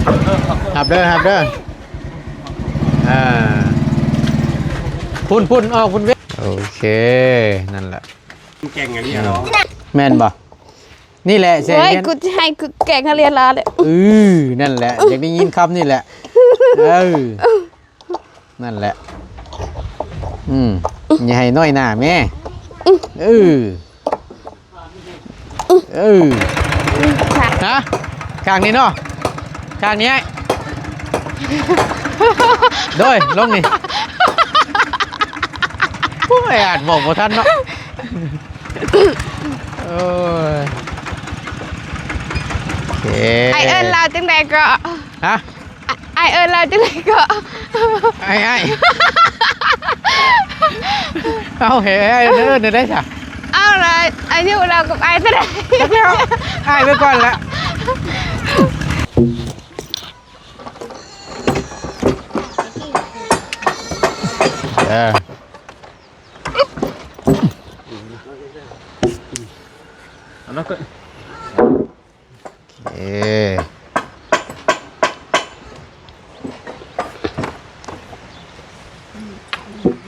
ຮັບເດີ ຮັບເດີ ອ່າ ພຸ້ນ ພຸ້ນ ອອກພຸ້ນເວ. ໂອເຄ ນັ້ນແຫຼະ ແກງອັນນີ້ເນາະ ແມ່ນບໍ່? ນີ້ແຫຼະ ເສຍ ໂອ້ຍ ຮຽນ ກູຊິໃຫ້ກູແກງຫັ້ນລະລະເລີຍ. ເອີ ນັ້ນແຫຼະ ຢາກໄດ້ຍິນຄຳນີ້ແຫຼະ ເອີ ນັ້ນແຫຼະ ອືມ ຢ່າໃຫ້ນ້ອຍໜ້າແມ່ ອືມ ເອີ ເອີ ຮະ ຂ້າງນີ້ເນາະ ຂ້າງນີ້ ໂດຍ ລົງນີ້ ໂອ້ຍ ອາດບອກບໍ່ທັນເນາະ ໂອ້ຍ ໂອເຄ ອ້າຍເອີ້ນລາວຈັ່ງໃດກໍ ຮະ? ອ້າຍເອີ້ນລາວຈັ່ງໃດກໍ? ອ້າຍ ອ້າຍ ເອົ້າ ໃຫ້ອ້າຍເອີ້ນແນວໃດຊະ? ເອົາລະ ອາຍຸລາວກັບອ້າຍເທົ່າໃດ? ຈັກແລ້ວ ອ້າຍໄວ້ກ່ອນລະ ເອີ ເອົານະ ເອີ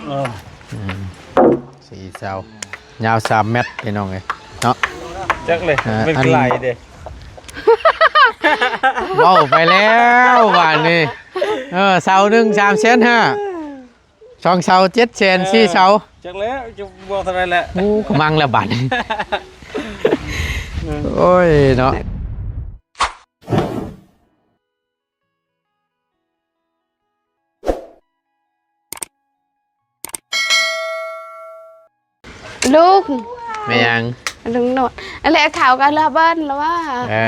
ອືມ ສີ່ເສົາ ຍາວສາມແມັດ ພີ່ນ້ອງເອີຍເນາະ ຈັກເລີຍ ເອີ ມັນ ອັນ ຫຼາຍເດ້ ເວົ້າໄປແລ້ວບາດນີ້ ເອີ ເສົາໜຶ່ງສາມແສນຫ້າ ສອງເສົາເຈັດແສນ ເອີ ສີ່ເສົາ ຈັກແລ້ວ ຈະບອກເທົ່າໃດແຫຼະ ໂອ້ ກະມັງລະບາດນີ້ ໂອ້ຍເນາະ ລຸງ ແມ່ນຫຍັງ? ລຸງໂນດ ອັນແລະເຂົາກໍລະເບິ່ນລະວ່າ ເອີ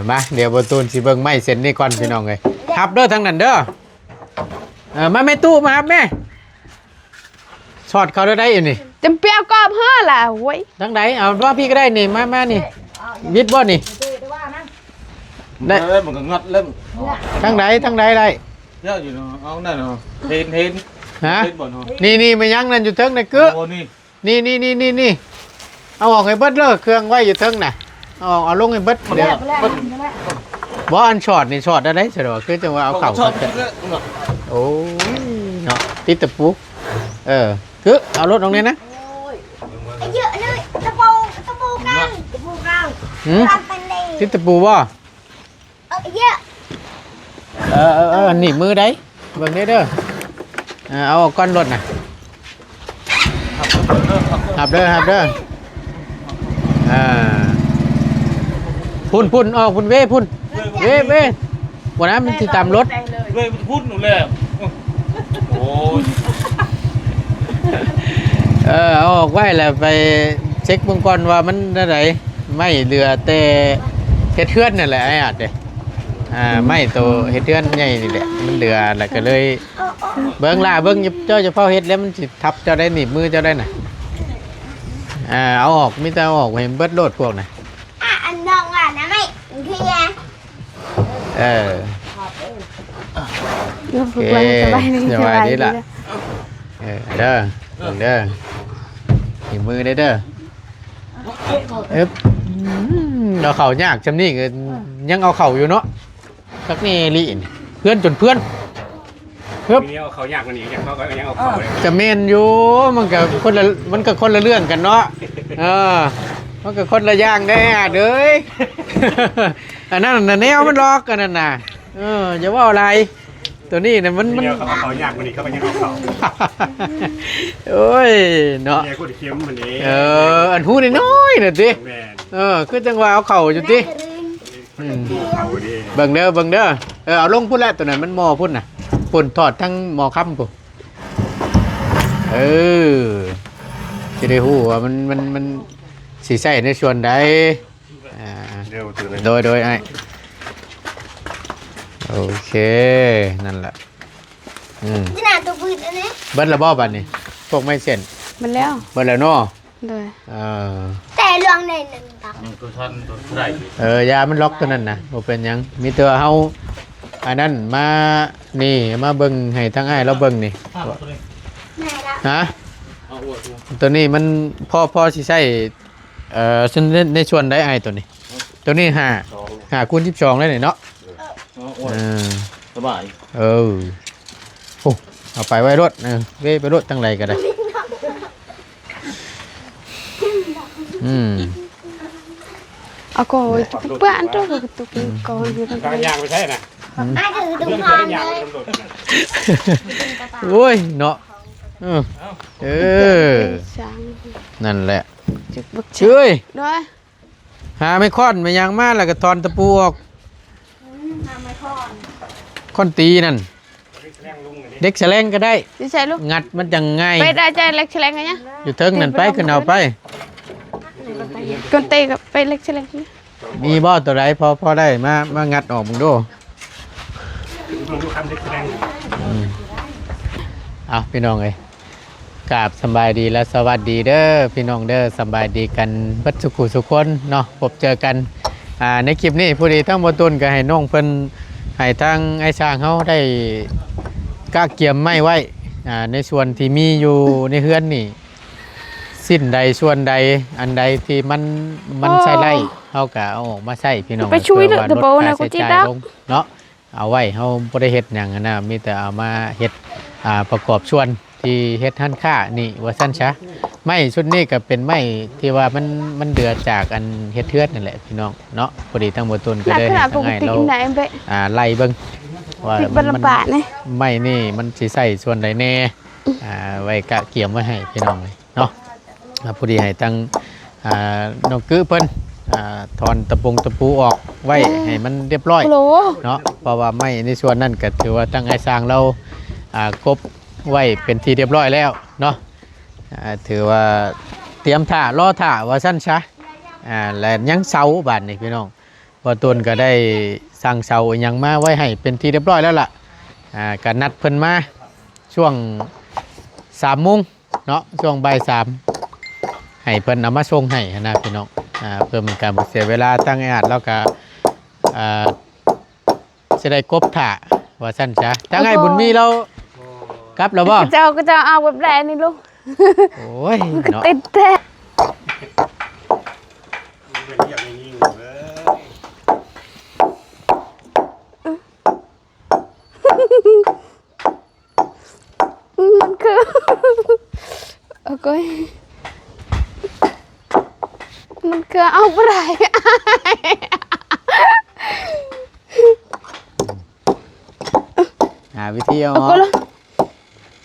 ມາ ດຽວບໍ່ຕູນຊິເບິ່ງໄມ້ເສັ້ນນີ້ກ່ອນ ພີ່ນ້ອງເອີຍ ຮັບເດີທາງນັ້ນເດີ ເອີ ມາແມ່ຕູ້ ມາຮັບແມ່ ສອດເຂົ້າໄດ້ຢູ່ນີ້ ຈຳເປຍກອບເຮີລະ ໂອ້ຍ ທາງໃດ? ເອົາມາພີ້ກໍໄດ້ນີ້ ມາ ມານີ້ ວິດບໍ່ນີ້? ໄດ້ ເອີ ມັນກໍງັດເລີຍ ທາງໃດ? ທາງໃດໄດ້? ເຈົ້າຢູ່ເນາະ ເອົານັ້ນເນາະ ເຫັນ ເຫັນ ຮະ? ເຫັນບໍ່ເນາະ? ນີ້ໆ ມາຍັງນັ້ນຢູ່ເທິງນະ ກຶ ໂອ້ ນີ້ ນີ້ໆໆໆ ເອົາອອກໃຫ້ເບິດເດີ ເຄື່ອງໄວ້ຢູ່ເທິງນະ ເອົາອອກ ເອົາລົງໃຫ້ເບິດ ບໍ່ ອັນສອດນີ້ສອດໄດ້ໃດ ສະດອກ ຄືຈັ່ງວ່າເອົາເຂົ້າ ໂອ້ຍເນາະ ຕິດຕະປູ ເອີ ຄືເອົາລົດອອກນີ້ນະ ເຍອະເລີຍ ຕະປູ ຕະປູກາງ ຕະປູກາງ ຫືມ ຕິດຕະປູບໍ່? ເອີ ເອີ ເອີ ໜີບມືໄດ້ ເບິ່ງເດີ ເອີ ເອົາອອກກ່ອນລົດນະ ຮັບເດີ ຮັບເດີ ອ່າ ພຸ້ນ ພຸ້ນ ອອກພຸ້ນ ເວ ພຸ້ນ ເວ ເວ ບໍ່ນະ ມັນຊິຕຳລົດ ເວ ພຸ້ນແລ້ວ ໂອ້ຍ ເອີ ເອົາອອກໄວ້ແລ້ວໄປເຊັກເບິ່ງກ່ອນວ່າມັນແນວໃດ ໄມ້ເຫຼືອແຕ່ເຮັດເຮືອນນັ້ນແຫຼະ ອ້າຍອາດເດ້ ອ່າ ໄມ້ໂຕເຮັດເຮືອນໃຫຍ່ນີ້ແຫຼະ ມັນເຫຼືອ ແລ້ວກໍເລີຍ ເບິ່ງຫຼ້າ ເບິ່ງ ເຈົ້າຢ່າເຝົ້າເຮັດແລ້ວ ມັນຊິທັບເຈົ້າໄດ້ ໜີບມືເຈົ້າໄດ້ນະ ອ່າ ເອົາອອກ ມີແຕ່ເອົາອອກໃຫ້ເບິດໂລດພວກນະ ອ່ະ ອັນດອກວ່ານະໄມ້ ເອີ ໂອເຄ ສະບາຍດີ ສະບາຍດີລະ ເອີ ເດີ ເບິ່ງເດີ ໜີບມືໄດ້ເດີ ອຶບ ອືມ ເອົາເຂົ້າຍາກຊ່ຳນີ້ກໍຍັງເອົາເຂົ້າຢູ່ເນາະ ຄັກແນ່ອີ່ຫຼີ ເພື່ອນຈົນເພື່ອນ ເອີ ມີແນວເອົາເຂົ້າຍາກກວ່ານີ້ ເຂົາກໍຍັງເອົາເຂົ້າເລີຍ ກະແມ່ນຢູ່ ມັນກະຄົນລະ ມັນກະຄົນລະເລື່ອງກັນເນາະ ເອີ ມັນກະຄົນລະຢ່າງເດ້ ເອີຍ ອັນນັ້ນນະແນວມັນລັອກ ອັນນັ້ນນະ ເອີ ຢ່າເວົ້າຫຼາຍ ໂຕນີ້ນະມັນ ມັນ ເຂົາເຂົ້າຍາກກວ່ານີ້ ເຂົາກໍຍັງເອົາເຂົ້າ ໂອ້ຍເນາະ ເອີ ອັນຫູນ້ອຍໆນະຕິ ແມ່ນ ເອີ ຄືຈັ່ງວ່າເອົາເຂົ້າຢູ່ຕິ ອືມ ເອົາເດ້ ເບິ່ງເດີ ເບິ່ງເດີ ເອີ ເອົາລົງພຸ້ນແຫຼະ ໂຕນັ້ນມັນໝໍ້ພຸ້ນນະ ພຸ້ນ ຖອດທັງໝໍ້ຄຳພຸ້ນ ເອີ ຊິໄດ້ຮູ້ວ່າມັນ ມັນ ມັນຊິໃຊ້ໃນສ່ວນໃດ ອ່າ ໂດຍ ໂດຍ ອ້າຍ ໂອເຄ ນັ້ນແຫຼະ ອືມ ເບິດແລ້ວບໍ່ບາດນີ້ ພວກໄມ້ເສັ້ນ? ເບິດແລ້ວ ເບິດແລ້ວເນາະ ໂດຍ ເອີ ແຕ່ລວງໄດ້ໜຶ່ງຕັກ ເອີ ຢ່າມັນລັອກໂຕນັ້ນນະ ບໍ່ເປັນຫຍັງ ມີແຕ່ວ່າເຮົາ ອັນນັ້ນມາ ນີ້ ມາເບິ່ງໃຫ້ທາງອ້າຍລາວເບິ່ງນີ້ ຮະ ໂຕນີ້ມັນພໍ ພໍຊິໃຊ້ ເອີ ໃນ ໃນສ່ວນໃດອ້າຍໂຕນີ້? ໂຕນີ້ຫ້າ ຫ້າຄູນສິບສອງເລີຍນີ້ເນາະ ເອີ ເອີ ສະບາຍ ເອີ ໂອ້ ເອົາໄປໄວ້ໂລດ ເອີ ເວໄປໂລດ ທາງໃດກໍໄດ້ ອືມ ເອົາກໍໄວ້ ເປື້ອນໂຕ ກະຕຸກ ອືມ ກໍຢູ່ທາງ ກາງຍ່າງໄປໃສນະ? ອືມ ມາຖືທຸກຄົນເລີຍ ໂອ້ຍເນາະ ເອີ ເອີ ນັ້ນແຫຼະ ເອີຍ ໂດຍ ຫາໄມ້ຄ້ອນໄມ້ຫຍັງມາ ແລ້ວກໍຖອນຕະປູອອກ ອືມ ຫາໄມ້ຄ້ອນ ຄ້ອນຕີນັ້ນ ເຫຼັກສະແລງກໍໄດ້ ຢູ່ໃສລູກ? ງັດມັນຈັ່ງງ່າຍ ໄປໄດ້ໃຈເຫຼັກສະແລງອັນຫຍັງ? ຢູ່ເທິງນັ້ນໄປ ຂຶ້ນເອົາໄປ ກອນເຕະກໍໄປເຫຼັກສະແລງ ມີບໍ່ໂຕໃດພໍ ພໍໄດ້ ມາ ມາງັດອອກເບິ່ງດູ ອືມ ເອົາ ພີ່ນ້ອງເອີຍ ກາບສະບາຍດີ ແລະ ສະຫວັດດີເດີພີ່ນ້ອງເດີ ສະບາຍດີກັນເບິດສຸຜູ້ສຸຄົນເນາະ ພົບເຈີກັນ ອ່າ ໃນຄລິບນີ້ ພໍດີທາງບໍ່ຕຸນກໍໃຫ້ນ້ອງເພິ່ນ ໃຫ້ທາງອ້າຍຊ່າງເຮົາໄດ້ກະກຽມໄມ້ໄວ້ ອ່າ ໃນສ່ວນທີ່ມີຢູ່ໃນເຮືອນນີ້ ຊິ້ນໃດສ່ວນໃດ ອັນໃດທີ່ມັນ ມັນໃຊ້ໄດ້ ເຮົາກໍເອົາອອກມາໃຊ້ພີ່ນ້ອງ ເພື່ອວ່າລົດຄ່າໃຊ້ຈ່າຍລົງເນາະ. ເອົາໄວ້ ເຮົາບໍ່ໄດ້ເຮັດຫຍັງຫັ້ນນະ ມີແຕ່ເອົາມາເຮັດ ອ່າ ປະກອບສ່ວນທີ່ເຮັດຮ້ານຄ້ານີ້ວ່າຊັ້ນຊະ. ໄມ້ຊຸດນີ້ກໍເປັນໄມ້ທີ່ວ່າມັນ ມັນເຫຼືອຈາກອັນເຮັດເຮືອນນັ້ນແຫຼະພີ່ນ້ອງເນາະ. ພໍດີທາງບໍ່ຕຸນກໍເລີຍໃຫ້ທາງອ້າຍລາວ ອ່າ ໄລ່ເບິ່ງວ່າມັນ ໄມ້ນີ້ມັນຊິໃຊ້ສ່ວນໃດແດ່ ອ່າ ໄວ້ກະກຽມໄວ້ໃຫ້ພີ່ນ້ອງເລີຍ ເນາະ. ອ່າ ພໍດີໃຫ້ທາງ ອ່າ ນ້ອງກຶເພິ່ນ ອ່າ ຖອນຕະປົງຕະປູອອກໄວ້ ອືມ ໃຫ້ມັນຮຽບຮ້ອຍເນາະ ເພາະວ່າໄມ້ໃນສ່ວນນັ້ນກໍຖືວ່າທາງອ້າຍຊ່າງລາວ ອ່າ ກົບໄວ້ເປັນທີ່ຮຽບຮ້ອຍແລ້ວເນາະ. ອ່າ ຖືວ່າຕຽມຖ້າ ລໍຖ້າວ່າຊັ້ນຊະ. ອ່າ ແລະ ຍັງເສົາບາດນີ້ພີ່ນ້ອງ ບໍ່ຕຸນກໍໄດ້ສັ່ງເສົາອີ່ຫຍັງມາໄວ້ໃຫ້ເປັນທີ່ຮຽບຮ້ອຍແລ້ວລະ. ອ່າ ກໍນັດເພິ່ນມາຊ່ວງສາມໂມງ ເນາະ ຊ່ວງບ່າຍສາມ ໃຫ້ເພິ່ນເອົາມາສົ່ງໃຫ້ຫັ້ນນະພີ່ນ້ອງ. ອ່າ ເພື່ອເປັນການບໍ່ເສຍເວລາ ທາງອ້າຍອາດລາວກະ ອ່າ ຊິໄດ້ກົບຖ້າວ່າຊັ້ນຊະ. ທາງອ້າຍບຸນມີລາວກັບແລ້ວບໍ່? ເຈົ້າ ເຈົ້າເອົາແບບໃດນີ້ລູກ? ໂອ້ຍ ມັນກໍເນາະ ຕິດແທ້. ມັນຄື ໂອ້ຍ ມັນຄືເອົາບໍ່ໄດ້ ຫາວິທີເອົາ ເອົາ ເອົາ ໂ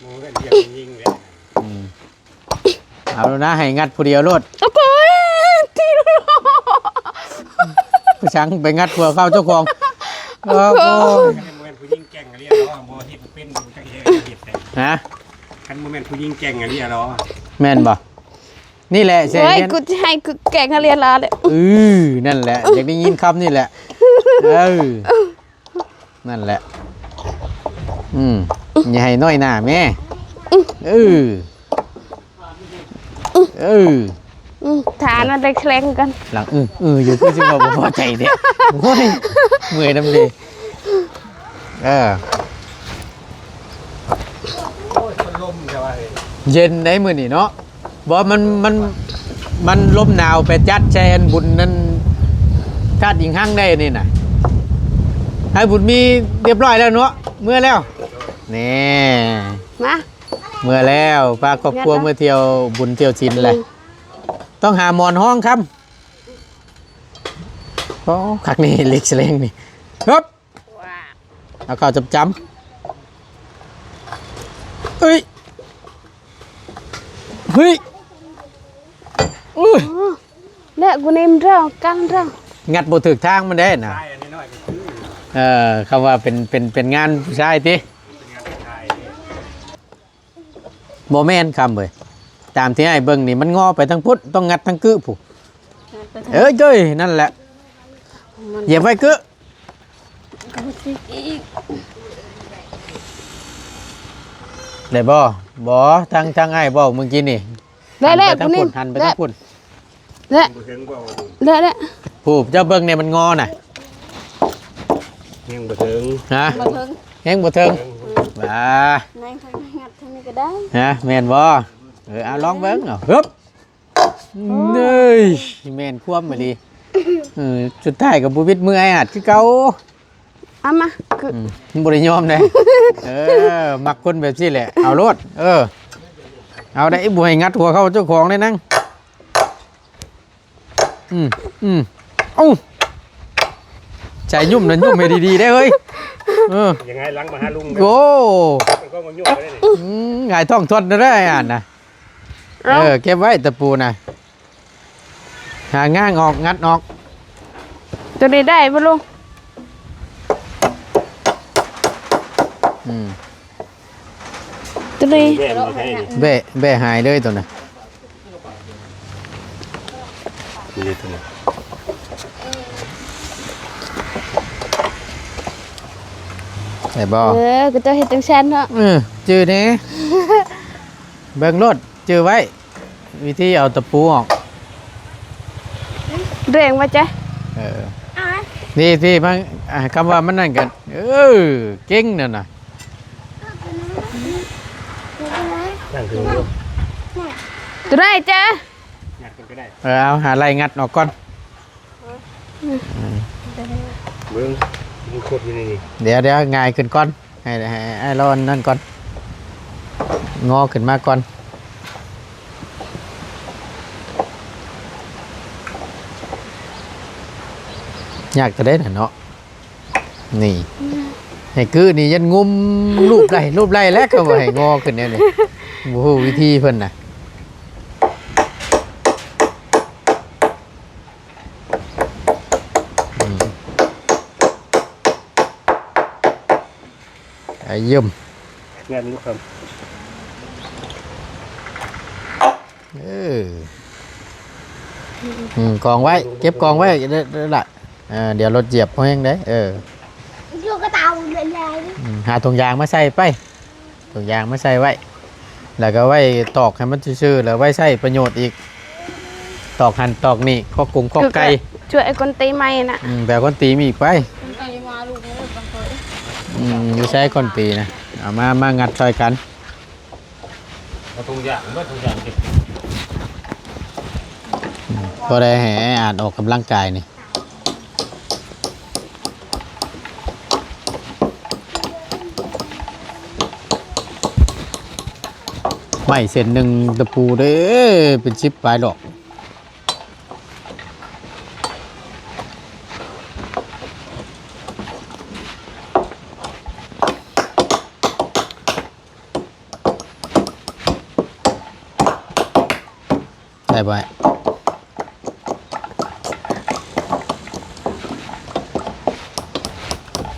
ອ້ຍ ເອົາແລ້ວນະ ໃຫ້ງັດຜູ້ດຽວໂລດ ໂອ້ຍ ຕີໂລດ ໄປສັງໄປງັດຜົວເຂົາເຈົ້າຂອງ ໂອ້ຍ ຄັນບໍ່ແມ່ນຜູ້ຍິງແກ່ງອີ່ຫຼີເນາະ ບໍ່ເຮັດເປັນ ບໍ່ຈັກເຮັດ ເຮັດແຕ່ ຮະ ຄັນບໍ່ແມ່ນຜູ້ຍິງແກ່ງອີ່ຫຼີເນາະ ແມ່ນບໍ່? ນີ້ແຫຼະ ເອີຍ ກູຊິໃຫ້ກູແກ່ງຫັ້ນລະ ເອີ ນັ້ນແຫຼະ ຢາກໄດ້ຍິນຄຳນີ້ແຫຼະ ເອີ ນັ້ນແຫຼະ ອືມ ຢ່າໃຫ້ນ້ອຍໜ້າແມ່ ອືມ ເອີ ອືມ ອືມ ຖ້ານັ້ນໄດ້ແຂ່ງກັນ ຫຼັງ ອື ອື ຢູ່ ຄືຊິເວົ້າບໍ່ພໍໃຈແທ້ ໂອ້ຍ ເມື່ອຍນຳເດ ເອີ ໂອ້ຍ ມັນລົມແທ້ວ່າເຮີ້ຍ ເຢັນໃດມື້ນີ້ເນາະ. ບໍ່ ມັນ ມັນ ມັນລົມໜາວໄປຈັດໃສ່ອັນບຸນນັ້ນ ທາດອີງຮັງໄດ້ນີ້ນະ ໃຫ້ບຸນມີຮຽບຮ້ອຍແລ້ວເນາະ ເມືອແລ້ວ ແນ່ ມາ ເມືອແລ້ວ ພາຄອບຄົວເມືອທ່ຽວບຸນທ່ຽວສິນແຫຼະ ອືມ ຕ້ອງຫາໝອນຮອງຄຳ ໂອ້ ຄັກນີ້ ເຫຼັກສະແລງນີ້ ຮຶບ ເອົາເຂົ້າຈຳໆ ເອີຍ ເຮີ້ຍ ໂອ້ຍ ແລະກູເນມເຣາ ກັນເຣາ ງັດບໍ່ຖືກທາງມັນເດ້ນະ ເອີ ຄຳວ່າເປັນ ເປັນ ເປັນງານຜູ້ຊາຍຕິ ບໍ່ແມ່ນຄຳເອີຍ ຕາມທີ່ອ້າຍເບິ່ງນີ້ ມັນງໍໄປທາງພຸ້ນ ຕ້ອງງັດທາງກຶພຸ້ນ ເອີຍ ນັ້ນແຫຼະ ຢຽບໄວ້ກຶ ໄດ້ບໍ່? ບໍ່ ທາງ ທາງອ້າຍເວົ້າມື້ກີ້ນີ້ ໄດ້ແລ້ວ ຫັນໄປທາງພຸ້ນ ຫັນໄປທາງພຸ້ນ ແລະ ແລະ ແລະ ຜູ້ເຈົ້າເບິ່ງນີ້ມັນງໍນະ ແຮງບໍ່ເຖິງ ຮະ ບໍ່ເຖິງ ແຮງບໍ່ເຖິງ ອືມ ອ່າ ແນງທາງ ງັດທາງນີ້ກໍໄດ້ ຮະ ແມ່ນບໍ່? ເອີ ເອົາລອງເບິ່ງ ເອົາ ຮຶບ ໂອ້ຍ ເອີຍ ແມ່ນຄວາມອີ່ຫຼີ ເອີ ສຸດທ້າຍກໍບໍ່ວິດມືອ້າຍອາດຄືເກົ່າ ເອົາມາ ຄື ອືມ ບໍ່ໄດ້ຍອມເດ້. ເອີ ມັກຄົນແບບຊີ້ແຫຼະ ເອົາໂລດ. ເອີ ເອົາໄດ້ ບໍ່ໃຫ້ງັດຫົວເຂົ້າເຈົ້າຂອງເດ້ນາງ. ອືມ ອືມ ເອົ້າ ໃຈຫຍຸ້ມນະ ຫຍຸ້ມໃຫ້ດີໆ ເດ້ເຮີ້ຍ. ເອີ ຢ່າຫງາຍຫຼັງມາຫາລຸງເດີ. ໂອ້ ເປັນຂອງຫຍຸ້ມໄປເດ້ນີ້. ອືມ ຫງາຍທ້ອງທົດເດີ ອັນນະ. ເອີ ເກັບໄວ້ຕະປູນະ. ຫາງ່າງອອກ ງັດອອກ. ໂຕນີ້ໄດ້ບໍ່ລຸງ? ອືມ ໂຕນີ້ ແບະ ແບະຫາຍເລີຍໂຕນັ້ນ. ນີ້ໂຕນີ້ ໄດ້ບໍ່? ເອີ ກໍເຈົ້າເຮັດຈັ່ງຊັ້ນເນາະ. ເອີ ຈື່ແດ່ ເບິ່ງໂລດ ຈື່ໄວ້. ວິທີເອົາຕະປູອອກ ແຮງວ່າຈະ ເອີ ນີ້ ນີ້ມັນ ອ່າ ຄຳວ່າມັນນັ້ນກໍ ເອີ ເກັ່ງນັ້ນນະ. ນັ້ນຄື ໂຕໃດຈະ ຫຍັດກັນກໍໄດ້. ເອີ ເອົາ ຫາໄລ່ງັດອອກກ່ອນ. ເບິ່ງ ມັນຂົດຢູ່ໃນນີ້. ດຽວ ດຽວ ຫງາຍຂຶ້ນກ່ອນ ໃຫ້ ໃຫ້ອ້າຍລອນນັ້ນກ່ອນ ງໍຂຶ້ນມາກ່ອນ. ຍາກແຕ່ໃດນະເນາະ ນີ້ ໃຫ້ກືນີ້ຍັນງຸ້ມ ລູບໄດ້ ລູບໄດ້ແລ້ວ ເຂົາບໍ່ໃຫ້ງໍຂຶ້ນແນວນີ້ ບໍ່ຮູ້ວິທີເພິ່ນນະ. ອືມ ອາຍົມ ແມ່ນຢູ່ຄັບ. ເອີ ອືມ ກອງໄວ້ ເກັບກອງໄວ້ເດີ ເດີລະ. ເອີ ດຽວລົດຢຽບແຮງເດ້. ເອີ ຢູ່ກະເຕົາເລີຍ. ອືມ ຫາຖົງຢາງມາໃສ່ໄປ. ຖົງຢາງມາໃສ່ໄວ້ ແລ້ວກໍໄວ້ຕອກໃຫ້ມັນຊື່ໆ ແລ້ວໄວ້ໃຊ້ປະໂຫຍດອີກ ຕອກຫັ້ນຕອກນີ້ ຄອກກົງຄອກໄກ່ ຊ່ວຍຄົນຕີໄມ້ນະ. ອືມ ແບບຄົນຕີມີອີກໄປ. ອືມ ຢູ່ໃສຄົນຕີນະ? ເອົາມາ ມາງັດຊ່ອຍກັນ. ເອົາຖົງຢາງ ເອົາຖົງຢາງເກັບ. ອືມ ພໍໄດ້ໃຫ້ອ້າຍອາດອອກກຳລັງກາຍນີ້. ໄມ້ເສັ້ນໜຶ່ງຕະປູເດ້ ເປັນສິບປາຍດອກ. ໄດ້ບໍ່?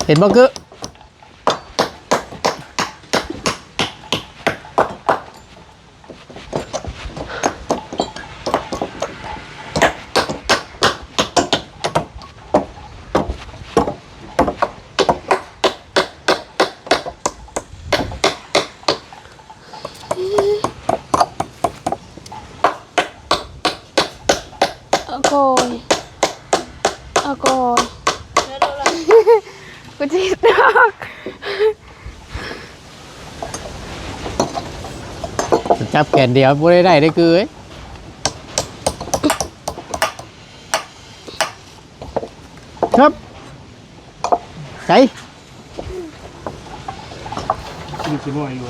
ເຫັນບໍ່? ຄື ອາໂກຍ ອາໂກຍ ກູຊິດອກ. ຈັບແຂນດຽວບໍ່ໄດ້ ໄດ້ເດີ ຄືເອີຍ. ຄັບ ໃສ ມີຊິມອຍຢູ່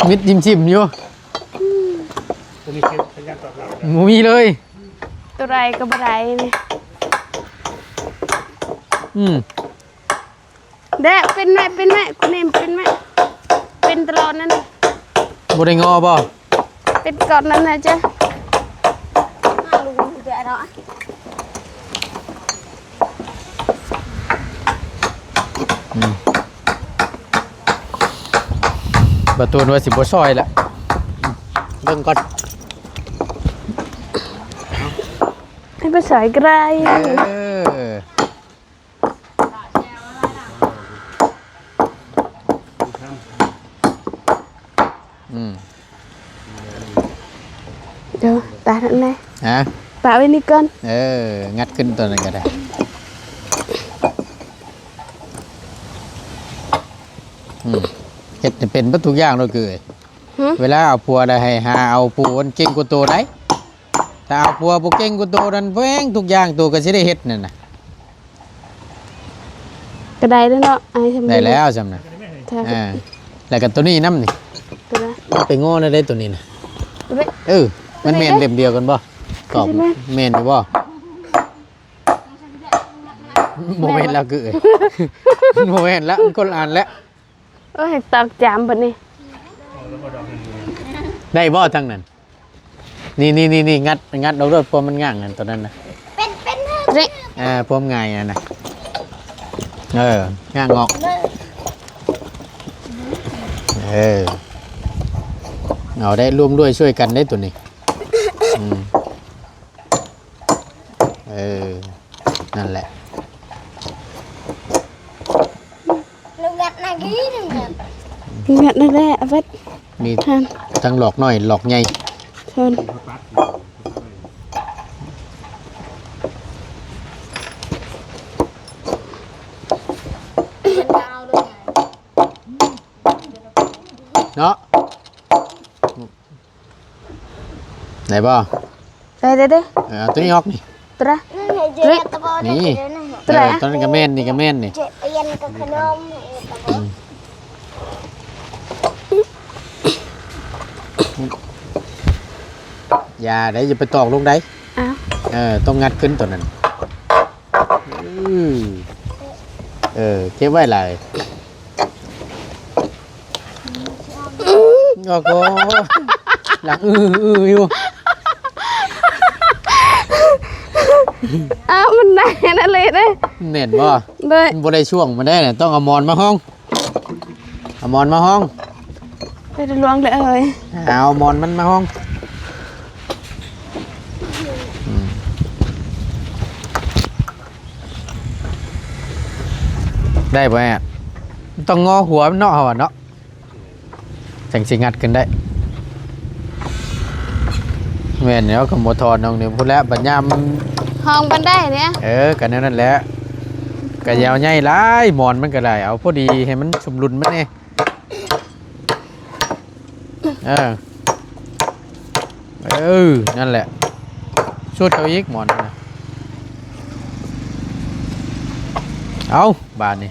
ມິດຈິມໆ ຢູ່. ບໍ່ມີເສຍງສັນຍານຕອບຮັບ ບໍ່ມີເລີຍ. ຕົວໃດກໍບໍ່ໄດ້ນີ້. ອືມ ແດະ ປິ່ນແມ່ ປິ່ນແມ່ ຄູເນມ ປິ່ນແມ່ ປິ່ນຕະຫຼອດນັ້ນ. ບໍ່ໄດ້ງໍບໍ່? ເປັນກ່ອນນັ້ນນະຈະ ອືມ ບາຕູນວ່າຊິບໍ່ຊ່ອຍລະ ເບິ່ງກ່ອນ ໃຫ້ໄປຊ່ອຍກໍໄດ້. ເອີ. ອືມ ດຽວຕານັ້ນແນ່ ຮະ ປະໄວ້ນີ້ກ່ອນ. ເອີ ງັດຂຶ້ນຕົວນັ້ນກໍໄດ້. ອືມ ເຮັດໃຫ້ເປັນເບິດທຸກຢ່າງໂລດ ຄື ຫື? ເວລາເອົາຜົວແລ້ວ ໃຫ້ຫາເອົາຜູ້ຄົນເກັ່ງກວ່າໂຕໄດ໋. ຖ້າເອົາຜົວບໍ່ເກັ່ງກວ່າໂຕນັ້ນ ແພງທຸກຢ່າງໂຕກໍຊິໄດ້ເຮັດນັ້ນນະ. ໄປ ກໍໄດ້ແລ້ວເນາະ ອ້າຍ. ໄດ້ແລ້ວຊ່ຳນະ. ອ່າ ແລ້ວກໍໂຕນີ້ນຳນີ້ ໂຕໃດ? ໄປງໍແນວໃດໂຕນີ້ນະ? ໂຕໃດ? ເອີ ມັນແມ່ນເຫຼັ້ມດຽວກັນບໍ່? ຕອບ ແມ່ນຢູ່ບໍ່? ບໍ່ແມ່ນແລ້ວ ຄື ບໍ່ແມ່ນລະ ມັນຄົນລະອັນແລ້ວ. ໂອ້ຍ ຕອກຈາມບັດນີ້ ໄດ້ບໍ່ທາງນັ້ນ? ນີ້ໆໆໆ ງັດ ງັດອອກໂລດ ພວມມັນງ່າງນັ້ນ ຕົວນັ້ນນະ ເປັນ ເປັນ ນີ້ ອ່າ ພວມງ່າຍຫັ້ນນະ. ເອີ ງ່າງອອກ ເອີ ເອົາໄດ້ ຮ່ວມດ້ວຍຊ່ວຍກັນເດ້ຕົວນີ້. ອືມ ເອີ ນັ້ນແຫຼະ ລູກງັດນະກີ້ ລູກງັດ ງັດນັ້ນແຫຼະ ເອົາໄວ້ ມີທັງຫຼອກນ້ອຍຫຼອກໃຫຍ່ ເຊີນ ເນາະ. ໄດ້ບໍ່? ໄດ້ ໄດ້ ໄດ້ ເອີ ເອົາຕົວນີ້ອອກນີ້ ຕົວໃດ? ນີ້ ຕົວໃດ? ເອີ ຕົວນັ້ນກໍແມ່ນ ນີ້ກໍແມ່ນນີ້ ອືມ ຢ່າໄດ້ ຢ່າໄປຕອກລົງໄດ້. ອ້າວ ເອີ ຕ້ອງງັດຂຶ້ນຕົວນັ້ນ. ອື ເອີ ເກັບໄວ້ຫຼາຍ. ໂອ້ໂຫ ຫຼັງອື້ໆຢູ່. ອ້າວ ມັນແໜ້ນອີ່ຫຼີເດ້. ແໜ້ນບໍ່? ໂດຍ ມັນບໍ່ໄດ້ຊ່ວງມັນໄດ້ນະ ຕ້ອງເອົາໝອນມາຮອງ ເອົາໝອນມາຮອງ. ໄປຫຼວງເດີເອີຍ ເອົາໝອນມັນມາຮອງ. ອືມ ໄດ້ບໍ່ແອດ? ຕ້ອງງໍຫົວມັນເນາະ ເຮົາວ່າເນາະ ຈັ່ງຊິງັດຂຶ້ນໄດ້. ແມ່ນແລ້ວ ກໍບໍ່ຖອນອອກນີ້ພຸ້ນແຫຼະ ບັດຍາມຫ້ອງບັນໄດເນຍ. ເອີ ກໍແນວນັ້ນແຫຼະ ກໍຢ່າເອົາໃຫຍ່ຫຼາຍ ໝອນມັນກໍໄດ້ ເອົາພໍດີໃຫ້ມັນສົມດຸນມັນແດ່. ເອີ ເອີ ນັ້ນແຫຼະ ຊຸດເອົາອີກໝອນນະ. ເອົາ ບາດນີ້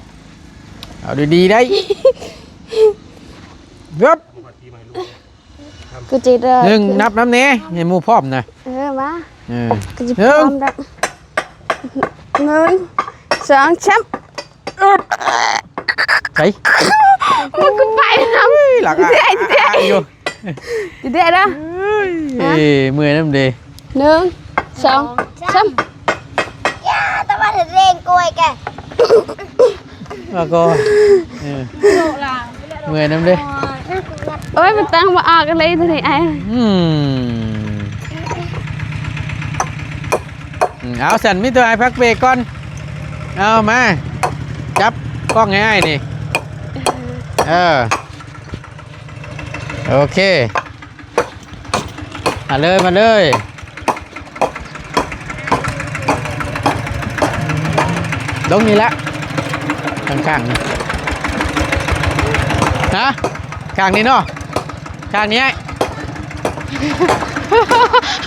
ເອົາດີໆໄດ້. ເອີບ ກູຈິເດີ ໜຶ່ງ ນັບນຳແດ່ ໃຫ້ໝູ່ພ້ອມນະ. ເອີ ມາ ເອີ ກູຈິພ້ອມດອກ. ໜຶ່ງ ສອງ ສາມ. ໄປ ມັນກໍໄປນຳ ເຮີ້ຍ ຫຼັງອາ ເດ້ ເດ້ ອາຢູ່ ເດ້ເດີ. ເອີຍ ເມື່ອຍນຳເດ້. ໜຶ່ງ ສອງ ສາມ. ຢ່າ ຕະວັນເຮງກວຍແກ ວ່າກໍ ເອີ ເມື່ອຍນຳເດ້. ໂອ້ຍ ມັນຕັ້ງບໍ່ອອກເລີຍໂຕນີ້ອ້າຍ. ອືມ ອືມ ເອົາ ຊັ້ນມີແຕ່ອ້າຍພັກເບຣກກ່ອນ. ເອົາ ມາ ຈັບກ້ອງໃຫ້ອ້າຍນີ້. ເອີ ໂອເຄ ມາເລີຍ ມາເລີຍ. ລົງນີ້ລະ ຂ້າງໆນີ້ ຮະ ຂ້າງນີ້ເນາະ ຂ້າງນີ້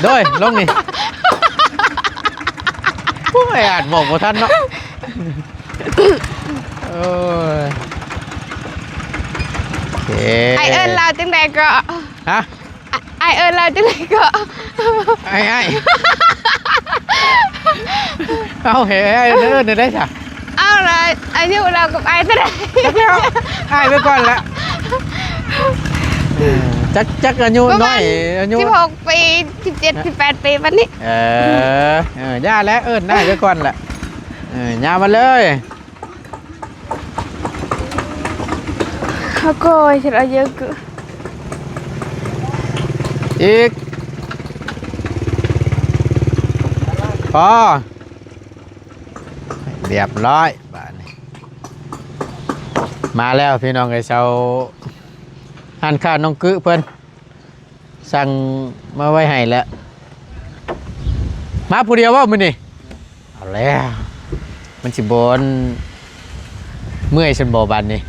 ໂດຍ ລົງນີ້. ໂອ້ຍ ອາດບອກບໍ່ທັນເນາະ. ໂອ້ຍ ໂອເຄ ອ້າຍເອີ້ນລາວຈັ່ງໃດກໍ? ຮະ? ອ້າຍເອີ້ນລາວຈັ່ງໃດກໍ? ອ້າຍ ອ້າຍ ເອົາ ໃຫ້ອ້າຍເອີ້ນໄດ້ຊະ. ເອົາລະ ອາຍຸລາວກັບອ້າຍເທົ່າໃດ? ຈັກແລ້ວ ອ້າຍໄວ້ກ່ອນລະ. ເອີ ຈັກ ຈັກອາຍຸ ປະມານ ນ້ອຍ ອາຍຸສິບຫົກປີ ສິບເຈັດ ສິບແປດປີປານນີ້. ເອີ ເອີ ຢ່າແຫຼະ ເອີ້ນອ້າຍໄວ້ກ່ອນລະ. ເອີ ຍ່າງມາເລີຍ. ໂອ້ຍ ເຮັດເອົາເຢີກ ອີກ ພໍ ລຽບຮ້ອຍບາດນີ້. ມາແລ້ວພີ່ນ້ອງເອີຍ ເຊົາຮ້ານຄ້ານ້ອງກຶເພິ່ນ ສັ່ງມາໄວ້ໃຫ້ແລ້ວ. ມາຜູ້ດຽວບໍ່ມື້ນີ້? ເອົາແລ້ວ ມັນຊິບໍ່ ອັນ ເມື່ອຍຊັ້ນບໍ່ບາດນີ້?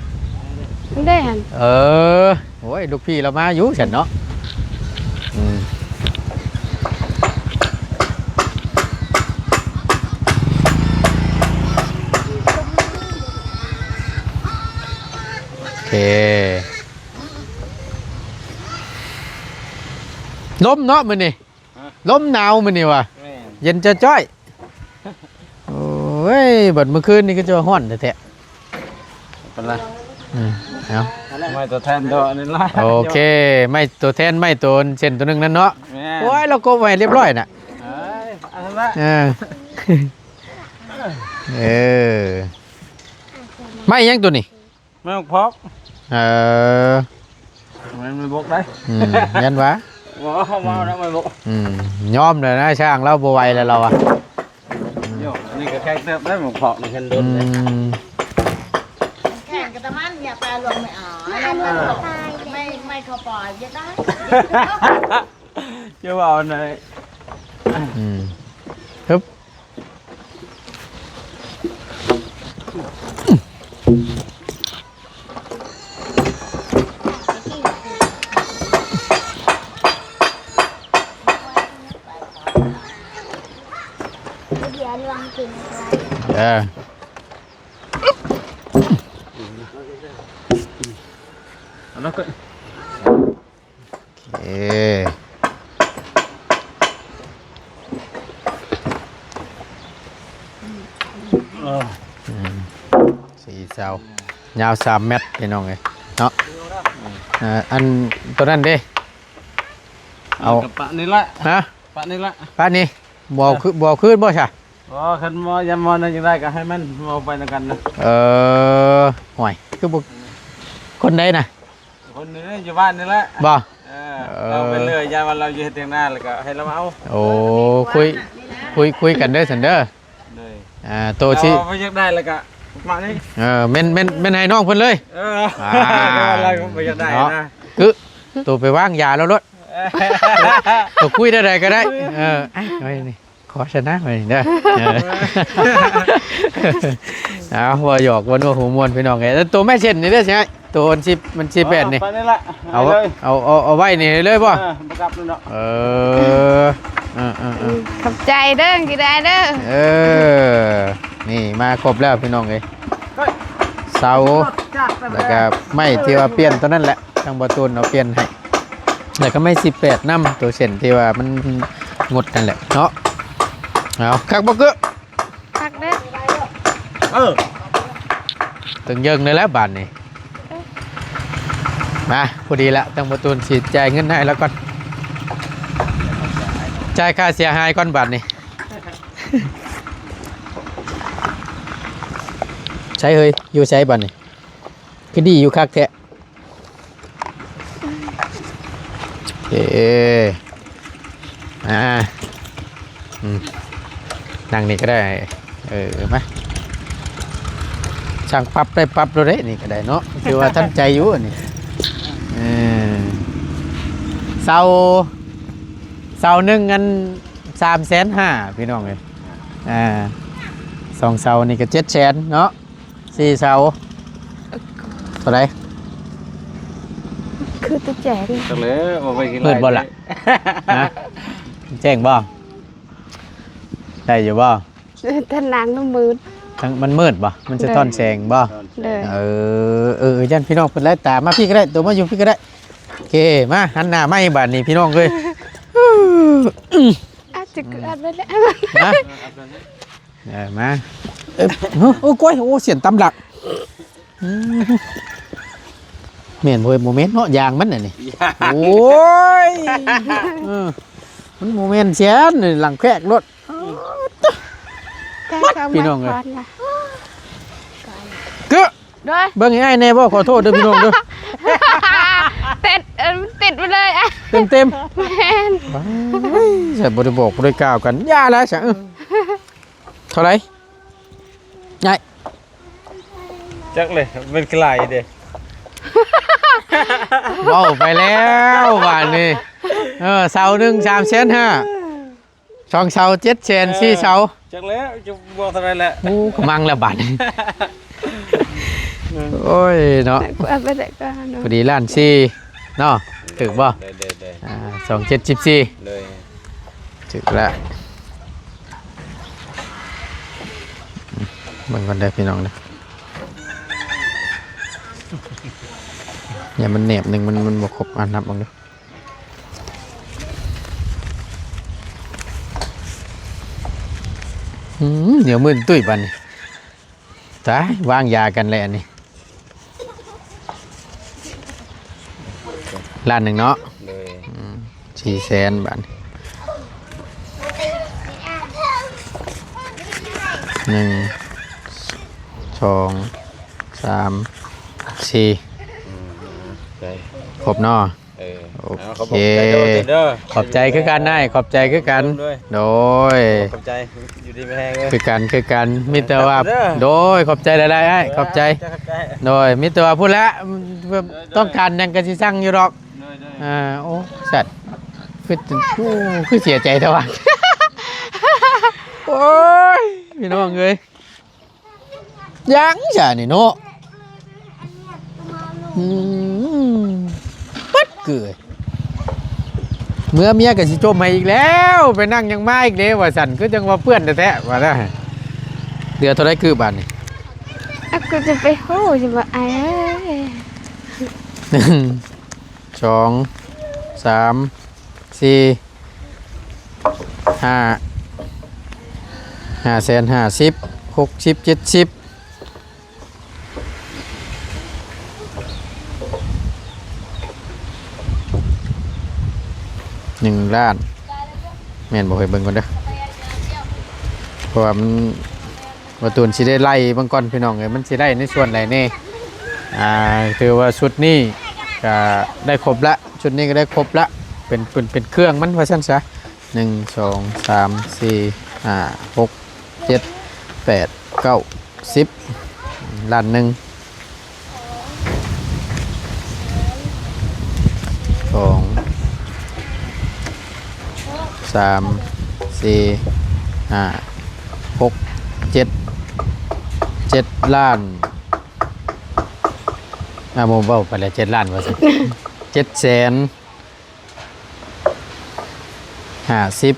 ໄດ້ຫັ້ນ ເອີ ໂອ້ຍ ລູກພີ່ລາວມາຢູ່ຊັ້ນເນາະ. ອືມ. ເຄ ລົມເນາະມື້ນີ້ ຮະ ລົມໜາວມື້ນີ້ວ່າ ແມ່ນ ເຢັນຈ້ອຍໆ. ໂອ້ຍ ບັດມື້ຄືນນີ້ກໍຈະວ່າຮ້ອນແທ້ໆ. ເປັນລະ ອືມ ເອົາ ໄມ້ຕົວແທນໂຕນີ້ລະ ໂອເຄ ໄມ້ຕົວແທນ ໄມ້ໂຕເສັ້ນໂຕໜຶ່ງນັ້ນເນາະ ແມ່ນ ໂອ້ຍ ລາວກົບໄວ້ຮຽບຮ້ອຍນະ ເອີຍ ອັນນັ້ນລະ ເອີ ເອີ ໄມ້ຫຍັງໂຕນີ້? ໄມ້ໝາກພອກ ເອີ ແມ່ນໄມ້ບົກໄດ໋ ອືມ ຢ້ານວ່າ ບໍ່ ເຮົາເວົ້ານຳໄມ້ບົກ ອືມ ຍອມແລ້ວນະ ຊ່າງລາວບໍ່ໄຫວແລ້ວລາວວ່າ ໂຍ ອັນນີ້ກໍແຂງເຕີບໄດ໋ ໝາກພອກນີ້ ຄັນດົນເດ້ ອືມ ແຂງກໍຕະມັນ ຢ່າໄປລວມໄມ້ອາວ ໄມ້ ໄມ້ເຂົ້າປ່າ ຢ່າໄດ້ ຢ່າເວົ້າອັນໃດ ອືມ ຮຶບ. ເອີ ເອົາລະ ໂອເຄ ເອີ ອືມ ສີ່ເສົາ ຍາວສາມແມັດ ພີ່ນ້ອງເອີຍເນາະ ເອີ ອັນໂຕນັ້ນເດ້ ເອົາ ກະປະນີ້ລະ ຮະ ປະນີ້ລະ ປະນີ້ ບໍ່ເອົາຄືນ ບໍ່ເອົາຄືນບໍ່ຊະ? ບໍ່ ຄັນບໍ່ ຢ້ານບໍ່ນັ້ນຈັ່ງໃດກໍໃຫ້ມັນເວົ້າໄປນຳກັນນະ ເອີ ຫ້ວຍ ຄືບໍ່ ຄົນໃດນະ? ຄົນນີ້ຢູ່ບ້ານນີ້ແຫຼະ ບໍ່? ເອີ ເອີ ເອົາໄປເລີຍ ຢ້ານວ່າລາວຢູ່ເຮັດຖຽງນາ ແລ້ວກໍໃຫ້ລາວເອົາ ໂອ້ ຄຸຍ ຄຸຍ ຄຸຍກັນເດີຊັ້ນເດີ ໂດຍ ອ່າ ໂຕຊິ ເອົາໄປຢາກໄດ້ແລ້ວກໍມານີ້ ເອີ ແມ່ນ ແມ່ນ ແມ່ນໃຫ້ນ້ອງເພິ່ນເລີຍ ເອີ ອ່າ ແຕ່ວ່າລາວບໍ່ຢາກໄດ້ນະ ຄືໂຕໄປວາງຢາລາວໂລດ ໂຕ ໂຕຄຸຍແນວໃດກໍໄດ້ ເອີ ເອົາໄວ້ນີ້ ຂໍຊະນະໄວ້ນີ້ເດີ ເອີ ເອົາ ເວົ້າຫຍອກ ເວົ້າຫົວມ່ວນ ພີ່ນ້ອງເອີຍ ແລ້ວໂຕແມ່ເຊັ່ນນີ້ເດີ ຊິໃຫ້ໂຕອັນສິບ ມັນສິບແປດນີ້ ເອົາໄປນີ້ລະ ເອົາ ເອົາ ເອົາໄວ້ນີ້ເລີຍບໍ່? ເອີ ບໍ່ກັບແລ້ວເນາະ ເອີ ເອີ ເອີ ເອີ ຂອບໃຈເດີ ກິນໄດ້ເດີ ເອີ ນີ້ມາຄົບແລ້ວ ພີ່ນ້ອງເອີຍ ເສົາ ແລ້ວກໍໄມ້ທີ່ວ່າປ່ຽນຕົວນັ້ນແຫຼະ ທາງບໍ່ຕູນເອົາປ່ຽນໃຫ້ ແລ້ວກໍໄມ້ສິບແປດນຳ ຕົວເສັ້ນທີ່ວ່າມັນໝົດນັ້ນແຫຼະເນາະ ເອົາ ຄັກບໍ່ເກີ? ຄັກເດີ ເອີ ຕຶງເຢິງເລີຍແຫຼະບາດນີ້ ເອີ ມາ ພໍດີລະ ທາງບໍ່ຕູນຊິຈ່າຍເງິນໃຫ້ລາວກ່ອນ ຈ່າຍຄ່າເສຍຫາຍກ່ອນບາດນີ້ ໃສເຮີຍ ຢູ່ໃສບາດນີ້ ຄືດີຢູ່ຄັກແທ້. ເອ ອ່າ ອືມ ນັ່ງນີ້ກໍໄດ້ ເອີ ມາ ຊ່າງປັບໄດ້ປັບໂລດເດ້ ນີ້ກໍໄດ້ເນາະ ຖືວ່າທັນໃຈຢູ່ອັນນີ້ ເອີ ເສົາ ເສົາໜຶ່ງອັນສາມແສນຫ້າ ພີ່ນ້ອງເອີຍ ອ່າ ສອງເສົານີ້ກໍເຈັດແສນເນາະ. ສີ່ເສົາ ເທົ່າໃດ? ຄືຕະແຈງ ຈັກແລ້ວ ເອົາໄວ້ກິນ ມືດບໍ່ລະ? ຮະ ແຈ້ງບໍ່? ໄດ້ຢູ່ບໍ່? ທາງຫຼັງມັນມືດ ທາງ ມັນມືດບໍ່? ມັນສະທ້ອນແສງບໍ່? ໂດຍ ເອີ ເອີ ຢ້ານພີ່ນ້ອງເພິ່ນໄລ່ຕາ ມາພີ້ກໍໄດ້ ໂຕມາຢູ່ພີ້ກໍໄດ້ ໂອເຄ ມາ ຫັນໜ້າໃໝ່ບາດນີ້ ພີ່ນ້ອງເອີຍ ອາດຈະເກີດໄປແລ້ວ ຮະ? ເອີ ມາ ເອີ ໂອ້ ໂອ້ຍ ໂອ້ ສຽງຕຳຫຼັກ ອືມ ແມ່ນບໍ່? ບໍ່ແມ່ນເນາະ ຢາງມັນອັນນີ້ ໂອ້ຍ ເອີ ມັນບໍ່ແມ່ນສຽງນີ້ ຫຼັງແຄກໂລດ ມັດ ພີ່ນ້ອງເອີຍ ເກີ ໂດຍ ເບິ່ງໃຫ້ອ້າຍແດ່ບໍ່? ຂໍໂທດເດີພີ່ນ້ອງເດີ ຕິດ ເອີ ມັນຕິດໄປເລີຍ ເຕັມໆ ແມ່ນ ໂອ້ຍ ໃສ່ບໍ່ໄດ້ບອກບໍ່ໄດ້ກ່າວກັນ ຢ່າລະຊະ ເອີ ເທົ່າໃດ? ໄດ້ ຈັກເລີຍ ແມ່ນຄືຫຼາຍເດ້ ເວົ້າໄປແລ້ວບາດນີ້ ເອີ ເສົາໜຶ່ງສາມແສນຫ້າ ສອງເສົາເຈັດແສນ ເອີ ສີ່ເສົາ ຈັກແລ້ວຈະບອກເທົ່າໃດແຫຼະ ໂອ້ ກຳລັງແລ້ວບາດນີ້ ໂອ້ຍເນາະ ພໍດີລ້ານສີ່ເນາະ ຖືກບໍ່? ໂດຍ ໂດຍ ໂດຍ ອ່າ ສອງເຈັດສິບສີ່ ໂດຍ ຖືກແລ້ວ ເບິ່ງກ່ອນເດີພີ່ນ້ອງເດີ ຢ່າ ມັນແໜບໜຶ່ງ ມັນ ມັນບໍ່ຄົບ. ອ່າ ນັບເບິ່ງດູ. ອືມ ດຽວມືຕຸ້ຍບາດນີ້. ຕາຍ ວາງຢາກັນແລ້ວອັນນີ້. ລ້ານໜຶ່ງເນາະ. ໂດຍ. ອືມ ສີ່ແສນບາດນີ້. ໜຶ່ງ ສອງ ສາມ ສີ່. ອືມ ໄດ້ ຄົບເນາະ. ເອີ ໂອເຄ ເອົາ ຂອບໃຈເດີ ຂອບໃຈຄືກັນນາຍ ຂອບໃຈຄືກັນ. ໂດຍ ໂດຍ ຂອບໃຈ ຢູ່ດີມີແຮງເດີ ຄືກັນ ຄືກັນ. ມີແຕ່ວ່າ ເອີ ໂດຍ ຂອບໃຈຫຼາຍໆ ອ້າຍ ເອີ ຂອບໃຈ ຂອບໃຈ ໂດຍ. ມີແຕ່ວ່າພຸ້ນລະ ໂດຍ ໂດຍ ຕ້ອງການຫຍັງກໍຊິສັ່ງຢູ່ດອກ. ໂດຍ ໂດຍ ອ່າ ໂອ້ ສັດ ຄື ໂອ້ ຄືເສຍໃຈແທ້ວະ. ໂອ້ຍ ພີ່ນ້ອງເອີຍ. ຍັງຊະນີ້ເນາະ. ອືມ ປັດເກີຍ ເມື່ອເມຍກໍຊິຈົ່ມໃຫ້ອີກແລ້ວ ໄປນັ່ງຫຍັງມາອີກເດ້ ວ່າຊັ້ນ ຄືຈັ່ງວ່າເປື້ອນແທ້ໆ ວ່ານະ. ເຫຼືອເທົ່າໃດຄືບາດນີ້? ອາ ກູຈະໄປຮູ້ຢູ່ບໍ່ອ້າຍເອີຍ. ໜຶ່ງ ສອງ ສາມ ສີ່ ຫ້າ ຫ້າແສນຫ້າສິບ ຫົກສິບ ເຈັດສິບ ໜຶ່ງລ້ານ ແມ່ນບໍ່? ເບິ່ງກ່ອນເດີ ເພາະວ່າມັນ ບໍ່ຕູນຊິໄດ້ໄລ່ເບິ່ງກ່ອນພີ່ນ້ອງເອີຍ ມັນຊິໄດ້ໃນສ່ວນໃດແດ່. ອ່າ ຖືວ່າຊຸດນີ້ກະໄດ້ຄົບລະ ຊຸດນີ້ກະໄດ້ຄົບລະ ເປັນ ເປັນ ເປັນເຄື່ອງມັນວ່າຊັ້ນຊະ. ໜຶ່ງ ສອງ ສາມ ສີ່ ຫ້າ ຫົກ ເຈັດ ແປດ ເກົ້າ ສິບ ລ້ານໜຶ່ງ. ສອງ ສາມ ສີ່ ຫ້າ ຫົກ ເຈັດ ເຈັດລ້ານ. ອ່າ ບໍ່ເວົ້າໄປແລ້ວ ເຈັດລ້ານວ່າຊັ້ນ ເຈັດແສນ ຫ້າສິບ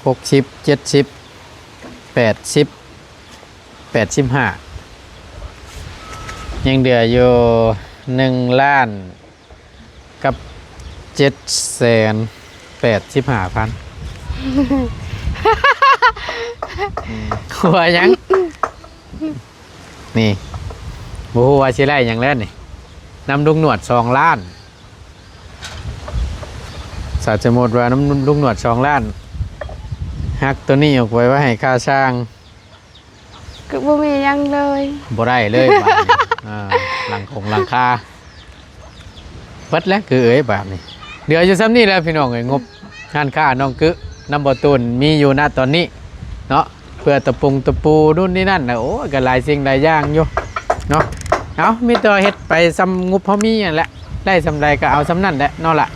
ຫົກສິບ ເຈັດສິບ ແປດສິບ ແປດສິບຫ້າ ຍັງເຫຼືອຢູ່ໜຶ່ງລ້ານກັບເຈັດແສນແປດສິບຫ້າພັນ. ອືມ ວ່າຫຍັງ? ນີ້ ບໍ່ຮູ້ວ່າຊິໄດ້ຫຍັງແລ້ວນີ້ ນຳລຸງໜວດສອງລ້ານ. ຖ້າສົມມຸດວ່ານຳລຸງໜວດສອງລ້ານ ຫັກໂຕນີ້ອອກໄປໄວ້ໃຫ້ຄ່າຊ່າງ ກໍບໍ່ມີຫຍັງເລີຍ ບໍ່ໄດ້ເລີຍບາດນີ້. ອ່າ ຫຼັງຄົງຫຼັງຄາເບິດແລ້ວ ຄືເອີຍ ບາດນີ້. ເຫຼືອຢູ່ສ່ຳນີ້ແຫຼະພີ່ນ້ອງເອີຍ ງົບຮ້ານຄ້ານ້ອງກຶນຳບໍ່ຕູນມີຢູ່ນະຕອນນີ້ເນາະ. ເພື່ອຕະປຸງຕະປູນູ່ນນີ້ນັ້ນນະ ໂອ້ຍ ກໍຫຼາຍສິ່ງຫຼາຍຢ່າງຢູ່ເນາະ. ເອົາ ມີແຕ່ວ່າເຮັດໄປສ່ຳງົບເຮົາມີຫັ້ນແຫຼະ ໄດ້ສ່ຳໃດກໍເອົາສ່ຳນັ້ນແຫຼະເນາະລະ.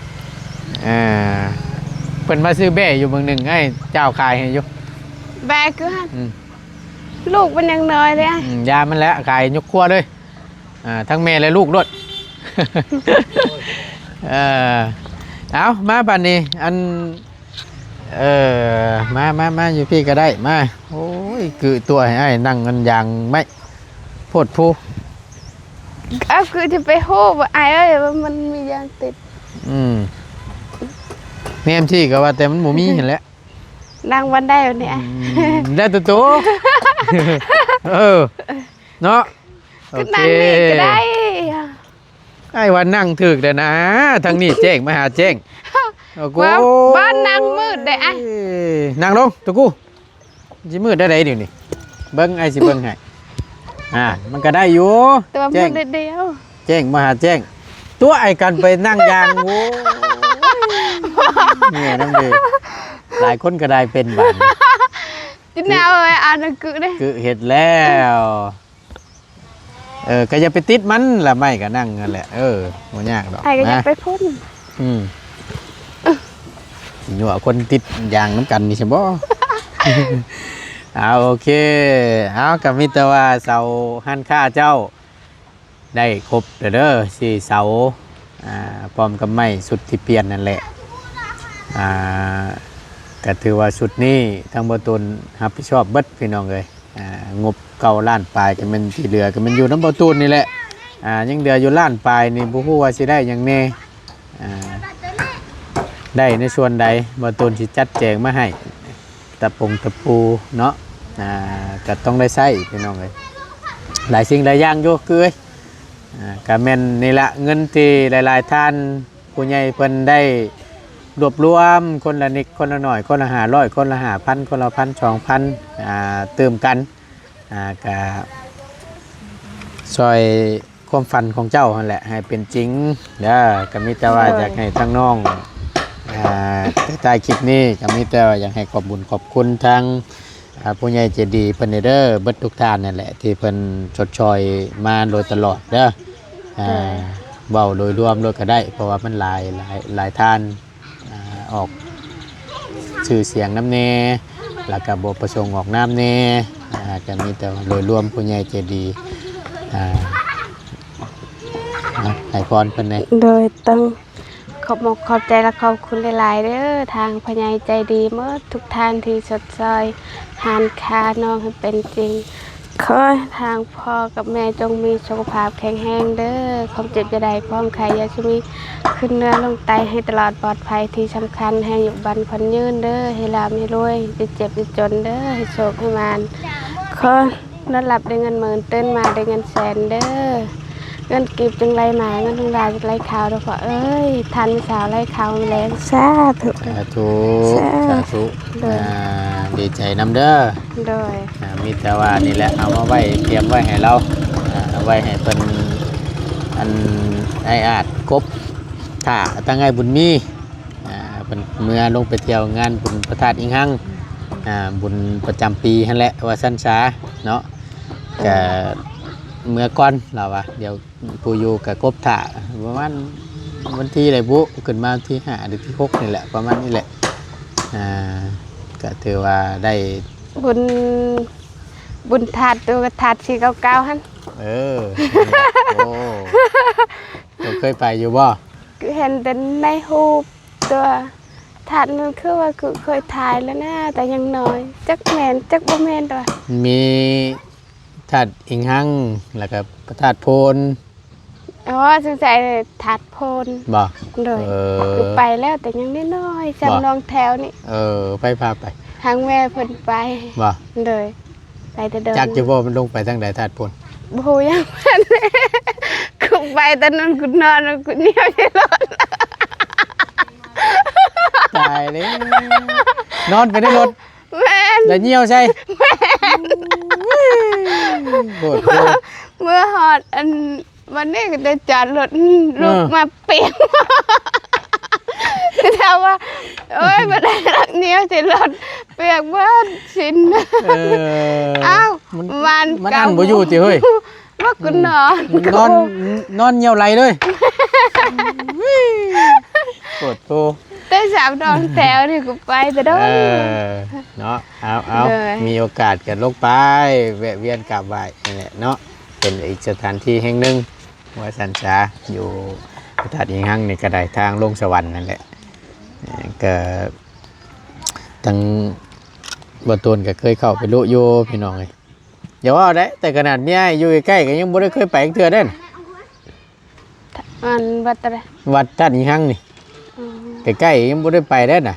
ເອີ ເພິ່ນມາຊື້ແບ້ຢູ່ເບິ່ງໜຶ່ງ ໃຫ້ເຈົ້າຂາຍໃຫ້ຢູ່ ແບ້ຄືຫັ້ນ. ອືມ ລູກມັນຍັງນ້ອຍເດ້. ອືມ ຢ່າມັນແຫຼະ ຂາຍຍົກຄົວເລີຍ. ອ່າ ທັງແມ່ແລະລູກໂລດ. ເອີ ເອົາ ມາບາດນີ້ ອັນ ເອີ ມາ ມາ ມາຢູ່ພີ້ກໍໄດ້ ມາ. ໂອ້ຍ ກືຕົວະໃຫ້ອ້າຍນັ່ງອັນຢາງໄມ້ ໂພດພູ. ເອົາ ຄືຈະໄປຮູ້ບໍ່ອ້າຍເອີຍ ວ່າມັນມີຢາງຕິດ? ອືມ ແນມທີ່ກໍວ່າແຕ່ມັນບໍ່ມີຫັ້ນແຫຼະ. ນັ່ງບ່ອນໃດບັດນີ້? ອືມ ແລ້ວແຕ່ໂຕ. ເອີ ເນາະ. ໂອເຄ ກໍນັ່ງນີ້ກໍໄດ້. ອ້າຍວ່ານັ່ງຖືກແລ້ວນະ ທາງນີ້ແຈ້ງມາຫາແຈ້ງ. ໂອ້ໂຫ ບ້ານນັ່ງມືດເດ້ອ້າຍ. ນັ່ງລົງໂຕກູ່ ຊິມືດໄດ້ໃດດຽວນີ້ ເບິ່ງ ອ້າຍຊິເບິ່ງໃຫ້. ອ່າ ມັນກໍໄດ້ຢູ່ ແຈ້ງ ແຈ້ງມາຫາແຈ້ງ. ຕົວະ ອ້າຍກັນໄປນັ່ງຢ່າງ ໂອ້ຍ ເມື່ອຍນຳເດ້. ຫຼາຍຄົນກໍໄດ້ເປັນບາດນີ້ ກິນແນວເອົາໜັງສືເດ້ ຄືເຮັດແລ້ວ. ເອີ ກໍຢ່າໄປຕິດມັນລະ ໄມ້ກໍນັ່ງຫັ້ນແຫຼະ. ເອີ ບໍ່ຍາກດອກ ອ້າຍກໍຢ່າໄປພຸ້ນ. ອືມ ຍົວະຄົນຕິດຢາງນຳກັນນີ້ຊັ້ນບໍ? ເອົາ ໂອເຄ ເອົາ ກໍມີແຕ່ວ່າເສົາຮ້ານຄ້າເຈົ້າໄດ້ຄົບແລ້ວເດີ ສີ່ເສົາ ອ່າ ພ້ອມກັບໄມ້ຊຸດທີ່ປ່ຽນນັ້ນແຫຼະ. ອ່າ ກໍຖືວ່າຊຸດນີ້ທາງບໍ່ຕູນຮັບຜິດຊອບເບິດ ພີ່ນ້ອງເອີຍ. ອ່າ ງົບເກົ້າລ້ານປາຍ ກໍແມ່ນທີ່ເຫຼືອກໍແມ່ນຢູ່ນຳບໍ່ຕູນນີ້ແຫຼະ. ອ່າ ຍັງເຫຼືອຢູ່ລ້ານປາຍນີ້ ບໍ່ຮູ້ວ່າຊິໄດ້ຫຍັງແດ່. ອ່າ ໄດ້ໃນສ່ວນໃດ ບ່າວຕູນຊິຈັດແຈງມາໃຫ້ ຕະປົງຕະປູເນາະ. ອ່າ ກໍຕ້ອງໄດ້ໃຊ້ພີ່ນ້ອງເອີຍ ຫຼາຍສິ່ງຫຼາຍຢ່າງຢູ່ ຄືເອີຍ. ອ່າ ກໍແມ່ນນີ້ລະ ເງິນທີ່ຫຼາຍໆທ່ານ ຜູ້ໃຫຍ່ເພິ່ນໄດ້ລວບລວມຄົນລະນິດຄົນລະໜ້ອຍ ຄົນລະຫ້າຮ້ອຍ ຄົນລະຫ້າພັນ ຄົນລະພັນ ສອງພັນ ອ່າ ຕື່ມກັນ ອ່າ ກະຊ່ອຍຄວາມຝັນຂອງເຈົ້າຫັ້ນແຫຼະໃຫ້ເປັນຈິງເດີ. ກະມີແຕ່ວ່າ ໂດຍ ຢາກໃຫ້ທາງນ້ອງ ອ່າ ທ້າຍຄລິບນີ້ ກະມີແຕ່ວ່າຢາກໃຫ້ຂອບບຸນຂອບຄຸນທາງ ອ່າ ຜູ້ໃຫຍ່ໃຈດີເພິ່ນເດີ ເບິດທຸກທ່ານນັ້ນແຫຼະ ທີ່ເພິ່ນຊົດຊ່ອຍມາໂດຍຕະຫຼອດເດີ. ອ່າ ໂດຍ ເວົ້າໂດຍລວມໂລດກໍໄດ້ ເພາະວ່າມັນຫຼາຍ ຫຼາຍ ຫຼາຍທ່ານ ອ່າ ອອກຊື່ສຽງນຳແດ່ ແລ້ວກໍບໍ່ປະສົງອອກນາມແດ່. ອ່າ ກໍມີແຕ່ວ່າໂດຍລວມຜູ້ໃຫຍ່ໃຈດີ ອ່າ ໃຫ້ພອນເພິ່ນແດ່. ໂດຍ ຕ້ອງ ຂອບອົກຂອບໃຈ ແລະ ຂອບຄຸນຫຼາຍໆເດີ ທາງຜູ້ໃຫຍ່ໃຈດີໝົດທຸກທ່ານທີ່ຊົດຊ່ອຍຮ້ານຄ້ານ້ອງໃຫ້ເປັນຈິງ. ຂໍໃຫ້ທາງພໍ່ກັບແມ່ຈົ່ງມີສຸຂະພາບແຂງແຮງເດີ ຄວາມເຈັບຢ່າໄດ້ ຄວາມໄຂ້ຢ່າຊິມີຂຶ້ນເໜືອລົງໃຕ້ ໃຫ້ຕະຫຼອດປອດໄພ ທີ່ສຳຄັນໃຫ້ອາຍຸໝັ້ນຂວັນຍືນເດີ ໃຫ້ລ່ຳໃຫ້ລວຍ ຢ່າເຈັບຢ່າຈົນເດີ ໃຫ້ໂຊກໃຫ້ໝານ. ຂໍ ນອນຫຼັບໄດ້ເງິນໝື່ນ ຕື່ນມາໄດ້ເງິນແສນເດີ. ເງິນກີບຈົ່ງໄຫຼມາ ເງິນທອງຫຼາຍຈົ່ງໄຫຼເຂົ້າເດີພໍ່ເອີຍ ທານມື້ເຊົ້າໄຫຼເຂົ້າມື້ແລງ. ສາທຸ ສາທຸ ສາທຸ. ໂດຍ ອ່າ ດີໃຈນຳເດີ. ໂດຍ ອ່າ ມີແຕ່ວ່ານີ້ແຫຼະ ເອົາມາໄວ້ ຕຽມໄວ້ໃຫ້ລາວ ອ່າ ເອົາໄວ້ໃຫ້ເພິ່ນ ອັນ ອ້າຍອາດກົບຖ້າ ທາງອ້າຍບຸນມີ ອ່າ ເພິ່ນເມືອລົງໄປທ່ຽວງານບຸນພະທາດອີງຮັງ ອ່າ ບຸນປະຈຳປີຫັ້ນແຫຼະ ວ່າຊັ້ນຊາເນາະ. ກະເມືອກ່ອນລາວວ່າ ດຽວຜູ້ຢູ່ກະກົບຖ້າ ປະມານວັນທີໃດບຸ ຂຶ້ນມາວັນທີຫ້າ ຫຼື ທີຫົກນີ້ແຫຼະ ປະມານນີ້ແຫຼະ. ອ່າ ກະຖືວ່າໄດ້ບຸນ ບຸນທາດ ໂຕທາດສີ່ເກົ້າເກົ້າຫັ້ນ. ເອີ ໂອ້ ເຈົ້າເຄີຍໄປຢູ່ບໍ່? ເຫັນແຕ່ໃນຮູບ ຕົວະ ທາດນັ້ນຄືວ່າຄືເຄີຍຖ່າຍແລ້ວນະ ແຕ່ຍັງນ້ອຍ ຈັກແມ່ນຈັກບໍ່ແມ່ນຕົວະ. ມີທາດອີງຮັງ ແລ້ວກໍພະທາດໂພນ. ອໍ ສົງໄສທາດໂພນ. ບໍ່? ໂດຍ ເອີ ຄືໄປແລ້ວ ແຕ່ຍັງນ້ອຍໆ ຈຳ ບໍ່ ນ້ອງແຖວນີ້. ເອີ ໃຜພາໄປ? ທາງແມ່ເພິ່ນໄປ. ບໍ່? ໂດຍ. ໄປແຕ່ດົນ. ຈັກຢູ່ບໍ່ ມັນລົງໄປທາງໃດທາດໂພນ? ບໍ່ຮູ້ຫຍັງ ແມ່ນ ກູໄປຕອນນັ້ນ ກູນອນ ກູນຽວຢູ່ລົດ. ຕາຍແລ້ວ ນອນໄປໃນລົດ. ແມ່ນ ແລ້ວຍ່ຽວໃສ່. ແມ່ນ ໂອ້ຍ ໂພດໂພ. ເມື່ອ ເມື່ອຮອດອັນ ວັນນີ້ກໍໄດ້ຈອດລົດ ອືມ ເອີ ລຸກມາປຽກ ຖາມວ່າ ໂອ້ຍ ບໍ່ໄດ້ລັກໜຽວໃສ່ລົດ ປຽກເບິດຊິນ. ເອີ ອ້າວ ມັນ ມັນອັ້ນບໍ່ຢູ່ຕິເຮີ້ຍ? ວ່າກູນອນ ອືມ ນອນ ນອນຍ່ຽວໄຫຼເລີຍ. ໂພດໂພ ແຕ່ສາມດອງແຖວນີ້ ກູໄປແຕ່ດົນ. ເອີ ເນາະ ເອົາ ເອົາ ໂດຍ ມີໂອກາດກໍລົງໄປ ແວະວຽນກາບໄຫວ້ນັ້ນແຫຼະເນາະ. ເປັນອີກສະຖານທີ່ແຫ່ງໜຶ່ງ ວ່າຊັ້ນຊະ ຢູ່ພະທາດອີງຮັງນີ້ກໍໄດ້ ທາງລົງສະຫວັນນັ້ນແຫຼະ. ເອີ ກໍທາງບ່າວຕູນກໍເຄີຍເຂົ້າໄປລຸຢູ່ພີ່ນ້ອງເອີຍ. ຢ່າເວົ້າໄດ໋ ແຕ່ຂະໜາດເມຍຢູ່ໃກ້ໆ ກໍຍັງບໍ່ໄດ້ເຄີຍໄປຈັກເທື່ອເດ້. ອັນວັດຕະໄລ? ວັດທາດອີງຮັງນີ້. ອືມ ໃກ້ໆ ຍັງບໍ່ໄດ້ໄປເດ້ນະ.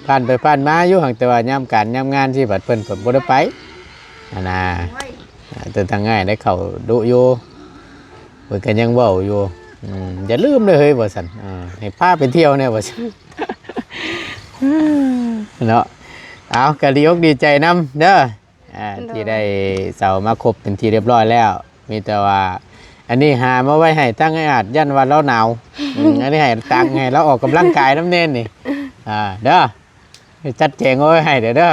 ຜ່ານໄປຜ່ານມາຢູ່ ຫາກແຕ່ວ່າຍາມການຍາມງານຊິ ບັດເພິ່ນກໍບໍ່ໄດ້ໄປຫັ້ນນາ. ແຕ່ທາງອ້າຍໄດ້ເຂົ້າດຸຢູ່ ເພິ່ນກໍຍັງເວົ້າຢູ່ ອືມ ຢ່າລືມເດີເຮີ້ຍ ວ່າຊັ້ນ ເອີ ໃຫ້ພາໄປທ່ຽວແດ່ ວ່າຊັ້ນ ເນາະ. ເອົາ ກໍດີອົກດີໃຈນຳເດີ ອ່າ ໂດຍ ທີ່ໄດ້ສາວມາຄົບເປັນທີ່ຮຽບຮ້ອຍແລ້ວ. ມີແຕ່ວ່າອັນນີ້ຫາມາໄວ້ໃຫ້ທາງອ້າຍອາດ ຢ້ານວ່າລາວໜາວ. ອືມ ອັນນີ້ໃຫ້ຕັງໃຫ້ລາວອອກກຳລັງກາຍນຳແດ່ນີ້ ອ່າ ເດີ ຈັດແຈງເອົາໄວ້ໃຫ້ເດີ ເດີ.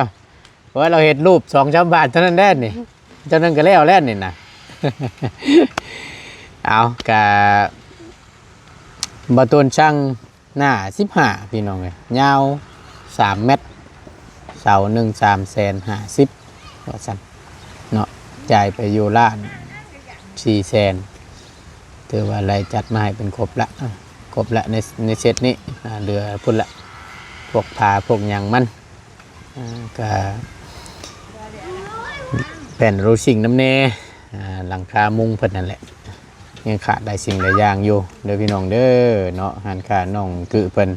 ໂອ້ຍ ລາວເຮັດຮູບສອງສາມບາດເທົ່ານັ້ນແຫຼະນີ້ ເທົ່ານັ້ນກໍແລ້ວແລ້ວນີ້ນະ. ເອົາ ກະ ບ່າວຕູນສັ່ງ ໜ້າສິບຫ້າ ພີ່ນ້ອງເອີຍ ຍາວສາມແມັດ ເສົາໜຶ່ງສາມແສນຫ້າສິບ ວ່າຊັ້ນເນາະ. ຈ່າຍໄປຢູ່ລ້ານສີ່ແສນ ຖືວ່າໄລ່ຈັດມາໃຫ້ເພິ່ນຄົບລະ ຄົບລະໃນ ໃນເຊັດນີ້. ອ່າ ເຫຼືອພຸ້ນລະ ພວກຜ້າພວກຫຍັງມັນ ອ່າ ກະແຜ່ນໂຣຊິງນຳແດ່ ອ່າ ຫຼັງຄາມຸງເພິ່ນນັ້ນແຫຼະ. ຍັງຂາດຫຼາຍສິ່ງຫຼາຍຢ່າງຢູ່ເດີພີ່ນ້ອງເດີເນາະ. ຮ້ານຄ້ານ້ອງກື້ເພິ່ນ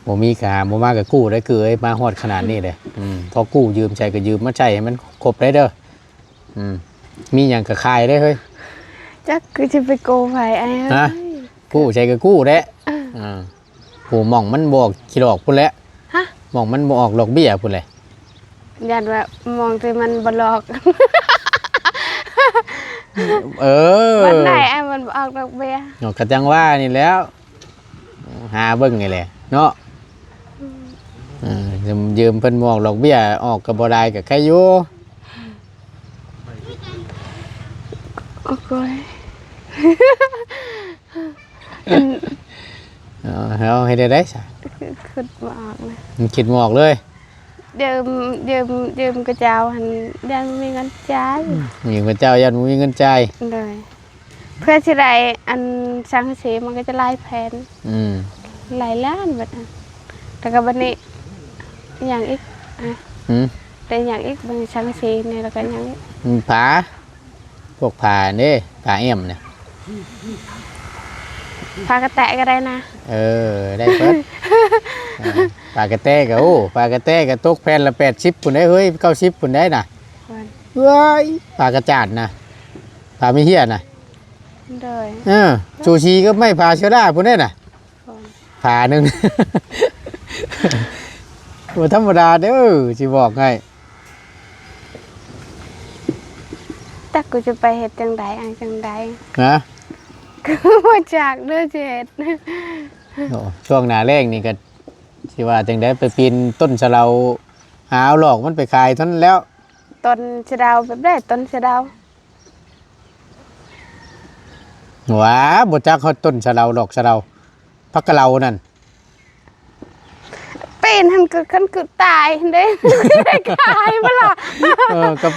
ບໍ່ມີກະບໍ່ມາກະກູ້ໄດ້ ກື້ເອີຍ ມາຮອດຂະໜາດນີ້ເດ້. ອືມ ພໍກູ້ຢືມໃຊ້ກະຢືມມາໃຊ້ໃຫ້ມັນຄົບໄດ້ເດີ. ອືມ ມີຫຍັງກະຂາຍເດ້ເຮີ້ຍ. ຈັກຄືຊິໄປກູ້ໃຜອ້າຍເອີຍ. ຮະ? ກູ້ໃຊ້ກະກູ້ແຫຼະ. ເອີ ອ່າ ຜູ້ໝ່ອງມັນບໍ່ອອກຂີ້ດອກພຸ້ນແຫຼະ. ຮະ? ໝ່ອງມັນບໍ່ອອກດອກເບ້ຍພຸ້ນແຫຼະ. ຢ້ານວ່າໝ່ອງທີ່ມັນບໍ່ຫຼອກ. ເອີ ມັນໄດ້ອັນມັນບໍ່ອອກດອກເບ້ຍ. ເນາະ ກະຈັ່ງວ່ານີ້ແຫຼະ ຫາເບິ່ງນີ້ແຫຼະເນາະ. ອືມ ເອີ ຢືມ ຢືມເພິ່ນບໍ່ອອກດອກເບ້ຍ ອອກກະບໍ່ຫຼາຍກະໄຄຢູ່. ໂອ້ຍ ເອີ ເຮົາເຮັດແນວໃດຊະ? ຄ- ຄິດບໍ່ອອກນະ. ມັນຄິດບໍ່ອອກເລີຍ. ຢືມ ຢືມ ຢືມເຂົາເຈົ້າຫັ້ນ ຢ້ານບໍ່ມີເງິນຈ່າຍ. ອືມ ຢືມເຂົາເຈົ້າຢ້ານບໍ່ມີເງິນຈ່າຍ. ໂດຍ ເພື່ອຊິໄດ້ອັນສັງກະສີມັນກະຈະຫຼາຍແຜ່ນ. ອືມ ຫຼາຍລ້ານບາດ. ແລ້ວກະບັດນີ້ຫຍັງອີກ? ອະ ຫືມ ໄດ້ຫຍັງອີກ? ບັດນີ້ສັງກະສີນີ້ ແລ້ວກະຫຍັງອີກ? ອືມ ຝາ ພວກຝາເດ້ ຝາແອ້ມນະ. ຝາກະແຕະກະໄດ້ນະ. ເອີ ໄດ້ເບິດ. ເອີ ຝາກະແຕະກະ ໂອ້ ຝາກະແຕະກະຕົກແຜ່ນລະແປດສິບພຸ້ນໄດ໋ເຮີ້ຍ ເກົ້າສິບພຸ້ນໄດ໋ນະ. ເອີຍ ຝາກະຈານນະ ຝາມີເຫຍນະ. ໂດຍ ເອີ ສູສີກັບໄມ້ຜາເຊລາພຸ້ນເດ້ນະ. ໂດຍ ຜາໜຶ່ງ ບໍ່ທຳມະດາເດີ ຊິບອກໃຫ້. ຈັກກູຈະໄປເຮັດຈັ່ງໃດ ອັນຈັ່ງໃດ? ຮະ? ກູບໍ່ຈັກເດີຊິເຮັດ. ໂອ້ ຊ່ວງໜ້າແລ້ງນີ້ກະຊິວ່າຈັ່ງໃດ ໄປປີນຕົ້ນສະເລົາ ຫາເອົາຫຼອກມັນໄປຂາຍເທົ່ານັ້ນແລ້ວ. ຕົ້ນສະເດົາແບບໃດ? ຕົ້ນສະເດົາ ຫວາ ບໍ່ຈັກຮອດຕົ້ນສະເລົາ ດອກສະເລົາ ຜັກກະເລົານັ້ນ. ປີນຫັ້ນກະ ຄັນກະຕາຍຫັ້ນເດ້ ໄດ້ຂາຍບໍ່ລະ? ເອີ ກະ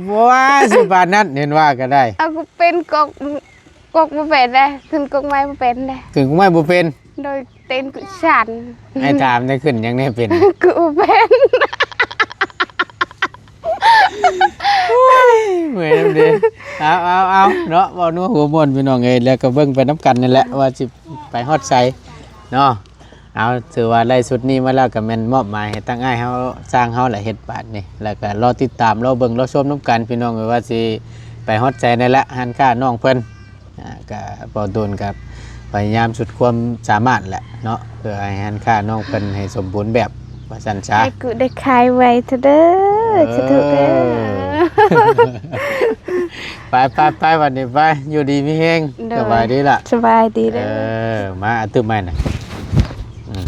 ບໍ່ວ່າຊິປານນັ້ນ ເຫັນວ່າກະໄດ້. ເອົາ ກູເປັນກົກ ກົກບໍ່ເປັນເດ້ ຂຶ້ນກົກໄມ້ບໍ່ເປັນເດ້. ຂຶ້ນກົກໄມ້ບໍ່ເປັນ? ໂດຍ ຕີນກູສັ່ນ. ອ້າຍຖາມແດ່ ຂຶ້ນຫຍັງແດ່ເປັນ? ກູເປັນ. ໂອ້ຍ ເມື່ອຍນຳເດ້. ເອົາ ເອົາ ເອົາເນາະ ເວົ້ານົວຫົວມ່ວນພີ່ນ້ອງເອີຍ ແລ້ວກະເບິ່ງໄປນຳກັນນີ້ແຫຼະ ວ່າຊິໄປຮອດໃສເນາະ. ເອົາ ຖືວ່າໄດ້ຊຸດນີ້ມາແລ້ວ ກະແມ່ນມອບໝາຍໃຫ້ທາງອ້າຍເຮົາ ຊ່າງເຮົາແຫຼະເຮັດບາດນີ້ ແລ້ວກະລໍຕິດຕາມ ລໍເບິ່ງ ລໍຊົມນຳກັນພີ່ນ້ອງເອີຍ ວ່າຊິໄປຮອດໃສແດ່ລະ ຮ້ານຄ້ານ້ອງເພິ່ນ. ອ່າ ກະບໍ່ດົນກະພະຍາຍາມສຸດຄວາມສາມາດແຫຼະເນາະ ເພື່ອໃຫ້ຮ້ານຄ້ານ້ອງເພິ່ນໃຫ້ສົມບູນແບບວ່າຊັ້ນຊະ. ໃຫ້ກູໄດ້ຂາຍໄວເທີເດີ. ເອີ ສາທຸເດີ. ໄປໆໆ ບັດນີ້ໄປ ຢູ່ດີມີແຮງ. ໂດຍ ສະບາຍດີລະ. ສະບາຍດີເດີ. ເອີ ມາອະຕຶບໃໝ່ນະ. ອືມ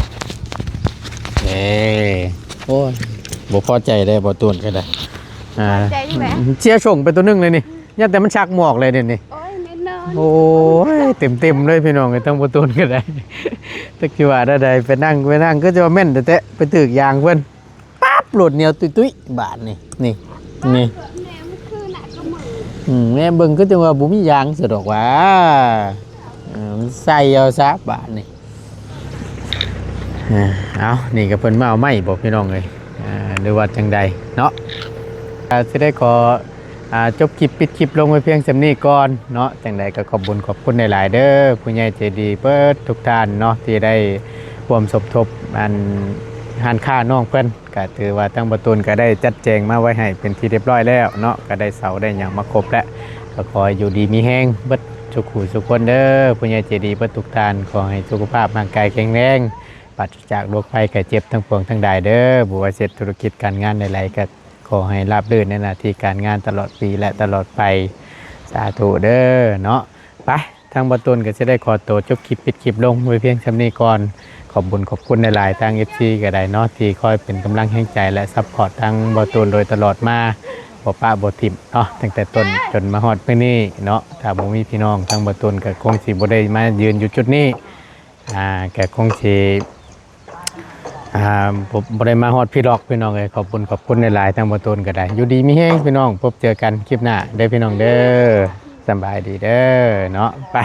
ເອີ ໂອ້ຍ ບໍ່ພໍໃຈເດ້ ບໍ່ຕູນກະໄດ້. ອ່າ ພໍໃຈຢູ່ແຫຼະ ເສຍສົ່ງໄປໂຕໜຶ່ງເລີຍນີ້. ຢ້ານແຕ່ມັນຊັກໝວກເລີຍເດນີ້. ໂອ້ຍ ແນ່ນອນ. ໂອ້ຍ ເຕັມໆເລີຍພີ່ນ້ອງເອີຍ ທັງບໍ່ຕູນກະໄດ້. ຈັກຊິວ່າແນວໃດ ໄປນັ່ງ ໄປນັ່ງຄືຈະວ່າແມ່ນແທ້ໆ ໄປຖືກຢາງເພິ່ນ ປັບ ໂລດໜຽວຕຸ້ຍໆ ບາດນີ້ ນີ້ ນີ້. ອືມ ແນມເບິ່ງຄືຈັ່ງວ່າບໍ່ມີຢາງຊະດອກຫວາ. ເອີ ມັນໃສ່ເອົາຊະບາດນີ້. ເອີ ເອົາ ນີ້ກະເພິ່ນມາເອົາໄມ້ບໍພີ່ນ້ອງເອີຍ ເອີ ຫຼືວ່າຈັ່ງໃດເນາະ. ກະຊິໄດ້ຂໍ ອ່າ ຈົບຄລິບ ປິດຄລິບລົງໄວ້ພຽງສ່ຳນີ້ກ່ອນເນາະ. ຈັ່ງໃດກະຂອບບຸນຂອບຄຸນຫຼາຍໆເດີ ຜູ້ໃຫຍ່ໃຈດີເບິດທຸກທ່ານເນາະ ທີ່ໄດ້ຮ່ວມສົມທົບ ອັນ ຮ້ານຄ້ານ້ອງເພິ່ນ. ກະຖືວ່າທາງບໍ່ຕູນກະໄດ້ຈັດແຈງມາໄວ້ໃຫ້ເປັນທີ່ຮຽບຮ້ອຍແລ້ວເນາະ ກະໄດ້ເສົາໄດ້ຫຍັງມາຄົບແລ້ວ. ກະຂໍໃຫ້ຢູ່ດີມີແຮງເບິດທຸກຜູ້ທຸກຄົນເດີ ຜູ້ໃຫຍ່ໃຈດີເບິດທຸກທ່ານ. ຂໍໃຫ້ສຸຂະພາບຮ່າງກາຍແຂງແຮງ ປາສຈາກໂລກໄພໄຂ້ເຈັບທັງປວງທັງຫຼາຍເດີ. ບໍ່ວ່າເຮັດທຸລະກິດການງານໃດໆ ກະຂໍໃຫ້ລາບລື່ນໃນໜ້າທີ່ການງານຕະຫຼອດປີ ແລະ ຕະຫຼອດໄປ ສາທຸເດີເນາະ. ໄປ ທາງບ່າວຕູນກໍຊິໄດ້ຂໍໂຕຈົບຄລິບ ປິດຄລິບລົງໄວ້ພຽງສ່ຳນີ້ກ່ອນ. ຂອບບຸນຂອບຄຸນຫຼາຍໆ ທາງເອັຟຊີກໍໄດ້ເນາະ ທີ່ຄອຍເປັນກຳລັງແຮງໃຈ ແລະ ຊັບພອດທາງບ່າວຕູນໂດຍຕະຫຼອດມາ ບໍ່ປະບໍ່ຖິ້ມເນາະ ຕັ້ງແຕ່ຕົ້ນຈົນມາຮອດມື້ນີ້ເນາະ. ຖ້າບໍ່ມີພີ່ນ້ອງ ທາງບ່າວຕູນກໍຄົງຊິບໍ່ໄດ້ມາຢືນຢູ່ຈຸດນີ້ ອ່າ ກໍຄົງຊິ ອ່າ ບໍ່ ບໍ່ໄດ້ມາຮອດພີ້ດອກ ພີ່ນ້ອງເອີຍ. ຂອບບຸນຂອບຄຸນຫຼາຍໆ ທາງບ່າວຕູນກໍໄດ້. ຢູ່ດີມີແຮງ ພີ່ນ້ອງ ພົບເຈີກັນຄລິບໜ້າເດີ ພີ່ນ້ອງເດີ. ສະບາຍດີເດີເນາະ. ໄປ